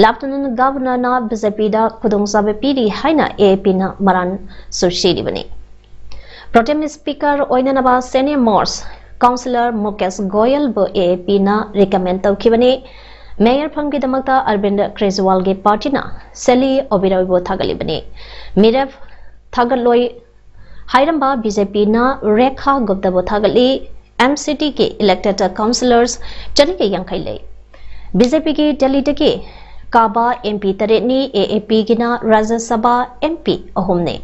ꯂꯦꯐꯇꯤꯅꯦꯟꯠ ꯒꯚꯔꯅꯔꯅ B J P ꯗ ꯈꯨꯗꯣꯡꯆꯥꯕ ꯄꯤꯔꯤ ꯍꯥꯏꯅ A A P ꯅ ꯃꯔꯥꯟꯁꯨ ꯁꯤꯔꯤꯕꯅꯤ꯫ ꯄ꯭ꯔꯣꯇꯦꯝ ꯁ꯭ꯄꯤꯀꯔ ꯑꯣꯏꯅꯅꯕ ꯁꯦꯅꯤꯌꯔ ꯃꯣꯁꯠ ꯀꯥꯎꯟꯁꯤꯂꯔ ꯃꯨꯀꯦꯁ ꯒꯣꯌꯜꯕꯨ A A P ꯅ ꯔꯤꯀꯃꯦꯟ ꯇꯧꯈꯤꯕꯅꯤ꯫ ꯃꯦꯌꯔ ꯐꯝꯒꯤꯗꯃꯛꯇ ꯑꯔꯕꯤꯟꯗ ꯀ꯭ꯔꯦꯖꯋꯥꯜꯒꯤ ꯄꯥꯔꯇꯤꯅ ꯁꯦꯂꯤ ꯑꯣꯕꯤꯔꯣꯏꯕꯨ ꯊꯥꯒꯠꯂꯤꯕꯅꯤ꯫ ꯃꯤꯔꯦꯞ ꯊꯥꯒꯠꯂꯣꯏ ꯍꯥꯏꯔꯝꯕ B J P ꯅ ꯔꯦꯈꯥ ꯒꯨꯞꯇꯕꯨ ꯊꯥꯒꯠꯂꯤ꯫ M C D ꯒꯤ ꯏꯂꯦꯛꯇꯦꯗ ꯀꯥꯎꯟꯁꯤꯂꯔꯁ ꯆꯅꯤꯒ ꯌꯥꯡꯈꯩ ꯂꯩ꯫ B J P ꯒꯤ ꯗꯦꯜꯂꯤꯗꯒꯤ ꯀꯥꯕ M P ꯇꯔꯦꯠꯅꯤ, A A P ꯒꯤꯅ ꯔꯥꯖ꯭ꯌ ꯁꯚꯥ M P ꯑꯍꯨꯝꯅꯤ꯫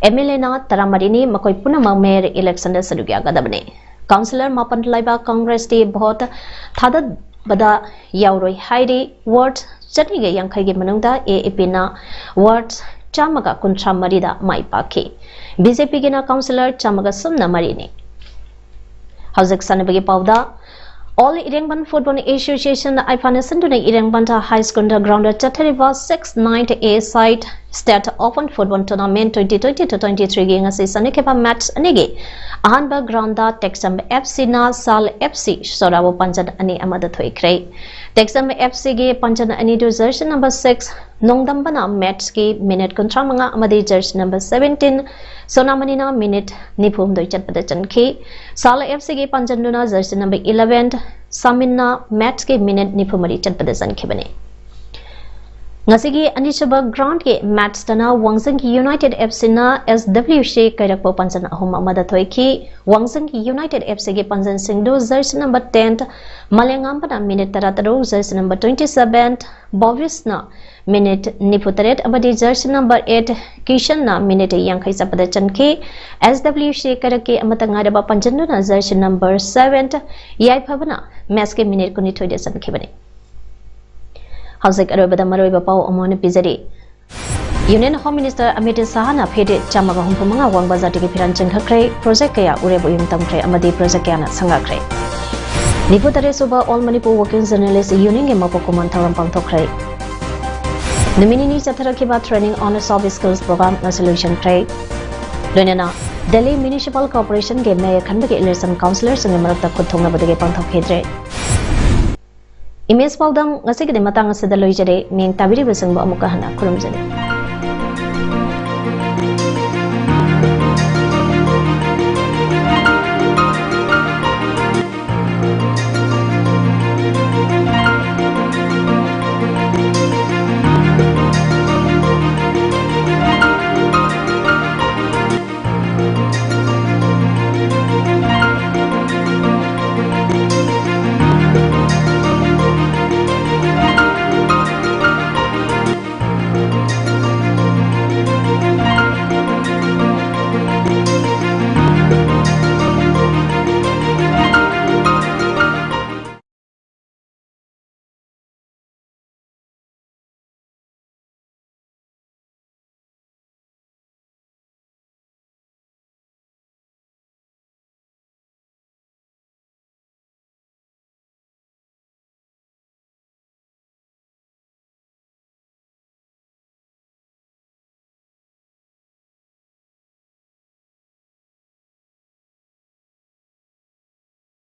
M L A ꯅ ꯇꯔꯥꯃꯔꯤꯅꯤ, ꯃꯈꯣꯏ ꯄꯨꯝꯅꯃꯛ ꯃꯦꯌꯔ ꯏꯂꯦꯛꯁꯟꯗ ꯁꯔꯨꯛ ꯌꯥꯒꯗꯕꯅꯤ꯫ ꯀꯥꯎꯟꯁꯤꯂꯔ ꯃꯥꯄꯟ ꯂꯩꯕ ꯀꯪꯒ꯭ꯔꯦꯁꯇꯤ ꯚꯣꯠ ꯊꯥꯗꯕꯗ ꯌꯥꯎꯔꯣꯏ ꯍꯥꯏꯔꯤ꯫ ꯋꯥꯔꯗ ꯆꯅꯤꯒ ꯌꯥꯡꯈꯩꯒꯤ ꯃꯅꯨꯡꯗ A A P ꯅ ꯋꯥꯔꯗ ꯆꯥꯝꯃꯒ ꯀꯨꯟꯊ꯭ꯔꯥ ꯃꯔꯤꯗ ꯃꯥꯏ ꯄꯥꯛꯈꯤ꯫ B J P ꯒꯤꯅ ꯀꯥꯎꯟꯁꯤꯂꯔ ꯆꯥꯝꯃꯒ ꯁꯨꯞꯅ ꯃꯔꯤꯅꯤ꯫ ꯍꯧꯖꯤꯛ ꯁꯥꯟꯅꯕꯒꯤ ꯄꯥꯎꯗ, All Irengban Football Association, ꯑꯥꯏꯐꯥꯅ ꯁꯤꯟꯗꯨꯅ ꯏꯔꯦꯡꯕꯟꯗ ꯍꯥꯏ ꯁ꯭ꯀꯨꯜꯗ ꯒ꯭ꯔꯥꯎꯟꯗ ꯆꯠꯊꯔꯤꯕ six ninth A side State Open Football Tournament twenty twenty-two twenty-three ꯒꯤ ꯉꯁꯤ ꯁꯥꯟꯅꯈꯤꯕ ꯃꯦꯠꯆ ꯑꯅꯤꯒꯤ ꯑꯍꯥꯟꯕ ꯒ꯭ꯔꯥꯎꯟꯗ ꯇꯦꯛꯆꯝ F Cꯅ ꯁꯥꯜ F C ꯁꯣꯔꯥꯕꯨ ꯄꯥꯟꯖꯟ ꯑꯅꯤ ꯑꯃꯗ ꯊꯣꯏꯈ꯭ꯔꯦ꯫ ꯇꯦꯛꯆꯝ F Cꯒꯤ ꯄꯥꯟꯖꯟ ꯑꯅꯤꯗꯨ ꯖꯔꯁꯤ ꯅꯝꯕꯔ six ꯅꯣꯡꯗꯝꯕꯅ ꯃꯦꯠꯆꯀꯤ ꯃꯤꯅꯤꯠ ꯀꯨꯟꯊ꯭ꯔꯥ ꯃꯉꯥ ꯑꯃꯗꯤ ꯖꯔꯁꯤ ꯅꯝꯕꯔ seventeen ꯁꯣꯅꯥꯃꯅꯤꯅ ꯃꯤꯅꯤꯠ ꯅꯤꯐꯨ ꯍꯨꯝꯗꯣꯏ ꯆꯠꯄꯗ ꯆꯟꯈꯤ꯫ ꯁꯥꯜ F Cꯒꯤ ꯄꯥꯟꯖꯟꯗꯨꯅ ꯖꯔꯁꯤ ꯅꯝꯕꯔ eleven ꯁꯥꯃꯤꯟꯅ ꯃꯦꯠꯆꯀꯤ ꯃꯤꯅꯤꯠ ꯅꯤꯐꯨ ꯃꯔꯤ ꯆꯠꯄꯗ ꯆꯟꯈꯤꯕꯅꯤ꯫ ꯉꯁꯤꯒꯤ ꯑꯅꯤꯁꯨꯕ ꯒ꯭ꯔꯥꯎꯟꯒꯤ ꯃꯦꯠꯆꯇꯅ ꯋꯥꯡꯖꯤꯡ United F Cꯅ S W C ꯀꯩꯔꯛꯄꯨ ꯄꯥꯟꯖꯟ ꯑꯍꯨꯝ ꯑꯃꯗ ꯊꯣꯏꯈꯤ꯫ ꯋꯥꯡꯖꯤꯡ United F Cꯒꯤ ꯄꯥꯟꯖꯟꯁꯤꯡꯗꯨ ꯖꯔꯁꯤ ꯅꯝꯕꯔ ten ꯃꯂꯦꯉꯥꯝꯕꯅ ꯃꯤꯅꯤꯠ ꯇꯔꯥꯇꯔꯨꯛ, ꯖꯔꯁꯤ ꯅꯝꯕꯔ twenty seven ꯕꯣꯕꯤꯁꯅ ꯃꯤꯅꯤꯠ ꯅꯤꯐꯨ ꯇꯔꯦꯠ ꯑꯃꯗꯤ ꯖꯔꯁꯤ ꯅꯝꯕꯔ eight ꯀꯤꯁꯟꯅ ꯃꯤꯅꯤꯠ ꯌꯥꯡꯈꯩ ꯆꯠꯄꯗ ꯆꯟꯈꯤ꯫ S W C ꯀꯩꯔꯛꯀꯤ ꯑꯃꯠꯇ ꯉꯥꯏꯔꯕ ꯄꯥꯟꯖꯟꯗꯨꯅ ꯖꯔꯁꯤ ꯅꯝꯕꯔ seven ꯌꯥꯏꯐꯕꯅ ꯃꯦꯠꯆꯀꯤ ꯃꯤꯅꯤꯠ ꯀꯨꯟꯅꯤꯊꯣꯏꯗ ꯆꯟꯈꯤꯕꯅꯤ꯫ ꯍꯧꯖꯤꯛ ꯑꯔꯣꯏꯕꯗ ꯃꯔꯨꯑꯣꯏꯕ ꯄꯥꯎ ꯑꯃꯨꯛ ꯍꯟꯅ ꯄꯤꯖꯔꯤ꯫ Union Home Minister Amit Shahꯅ feet ꯆꯥꯝꯃꯒ ꯍꯨꯝꯐꯨ ꯃꯉꯥ ꯋꯥꯡꯕ ꯖꯥꯇꯤꯒꯤ ꯐꯤꯔꯥꯟ ꯆꯤꯡꯈꯠꯈ꯭ꯔꯦ, ꯄ꯭ꯔꯣꯖꯦꯛ ꯀꯌꯥ ꯎꯔꯦꯞ ꯎꯌꯨꯡ ꯇꯝꯈ꯭ꯔꯦ ꯑꯃꯗꯤ ꯄ꯭ꯔꯣꯖꯦꯛ ꯀꯌꯥꯅ ꯁꯪꯒꯥꯈ꯭ꯔꯦ꯫ ꯅꯤꯐꯨ ꯇꯔꯦꯠ ꯁꯨꯕ All Manipur Working Journalist Unionꯒꯤ ꯃꯄꯣꯛ ꯀꯨꯝꯑꯣꯟ ꯊꯧꯔꯝ ꯄꯥꯡꯊꯣꯛꯈ꯭ꯔꯦ꯫ ꯅꯨꯃꯤꯠ ꯅꯤꯅꯤ ꯆꯠꯊꯔꯛꯈꯤꯕ Training on Soft Skills Program ꯉꯁꯤ ꯂꯣꯏꯁꯤꯟꯈ꯭ꯔꯦ꯫ ꯂꯣꯏꯅꯅ Delhi Municipal Corporationꯒꯤ Mayor ꯈꯟꯕꯒꯤ election councillorꯁꯤꯡꯒꯤ ꯃꯔꯛꯇ ꯈꯨꯠ ꯊꯣꯛꯅꯕꯗꯒꯤ ꯄꯥꯡꯊꯣꯛꯈꯤꯗ꯭ꯔꯦ꯫ Image ꯄꯥꯎꯗꯝ ꯉꯁꯤꯒꯤꯗꯤ ꯃꯇꯥꯡ ꯑꯁꯤꯗ ꯂꯣꯏꯖꯔꯦ꯫ ꯃꯤꯠꯌꯦꯡ ꯇꯥꯕꯤꯔꯤꯕꯁꯤꯡꯕꯨ ꯑꯃꯨꯛꯀ ꯍꯟꯅ ꯈꯨꯔꯨꯝꯖꯔꯤ꯫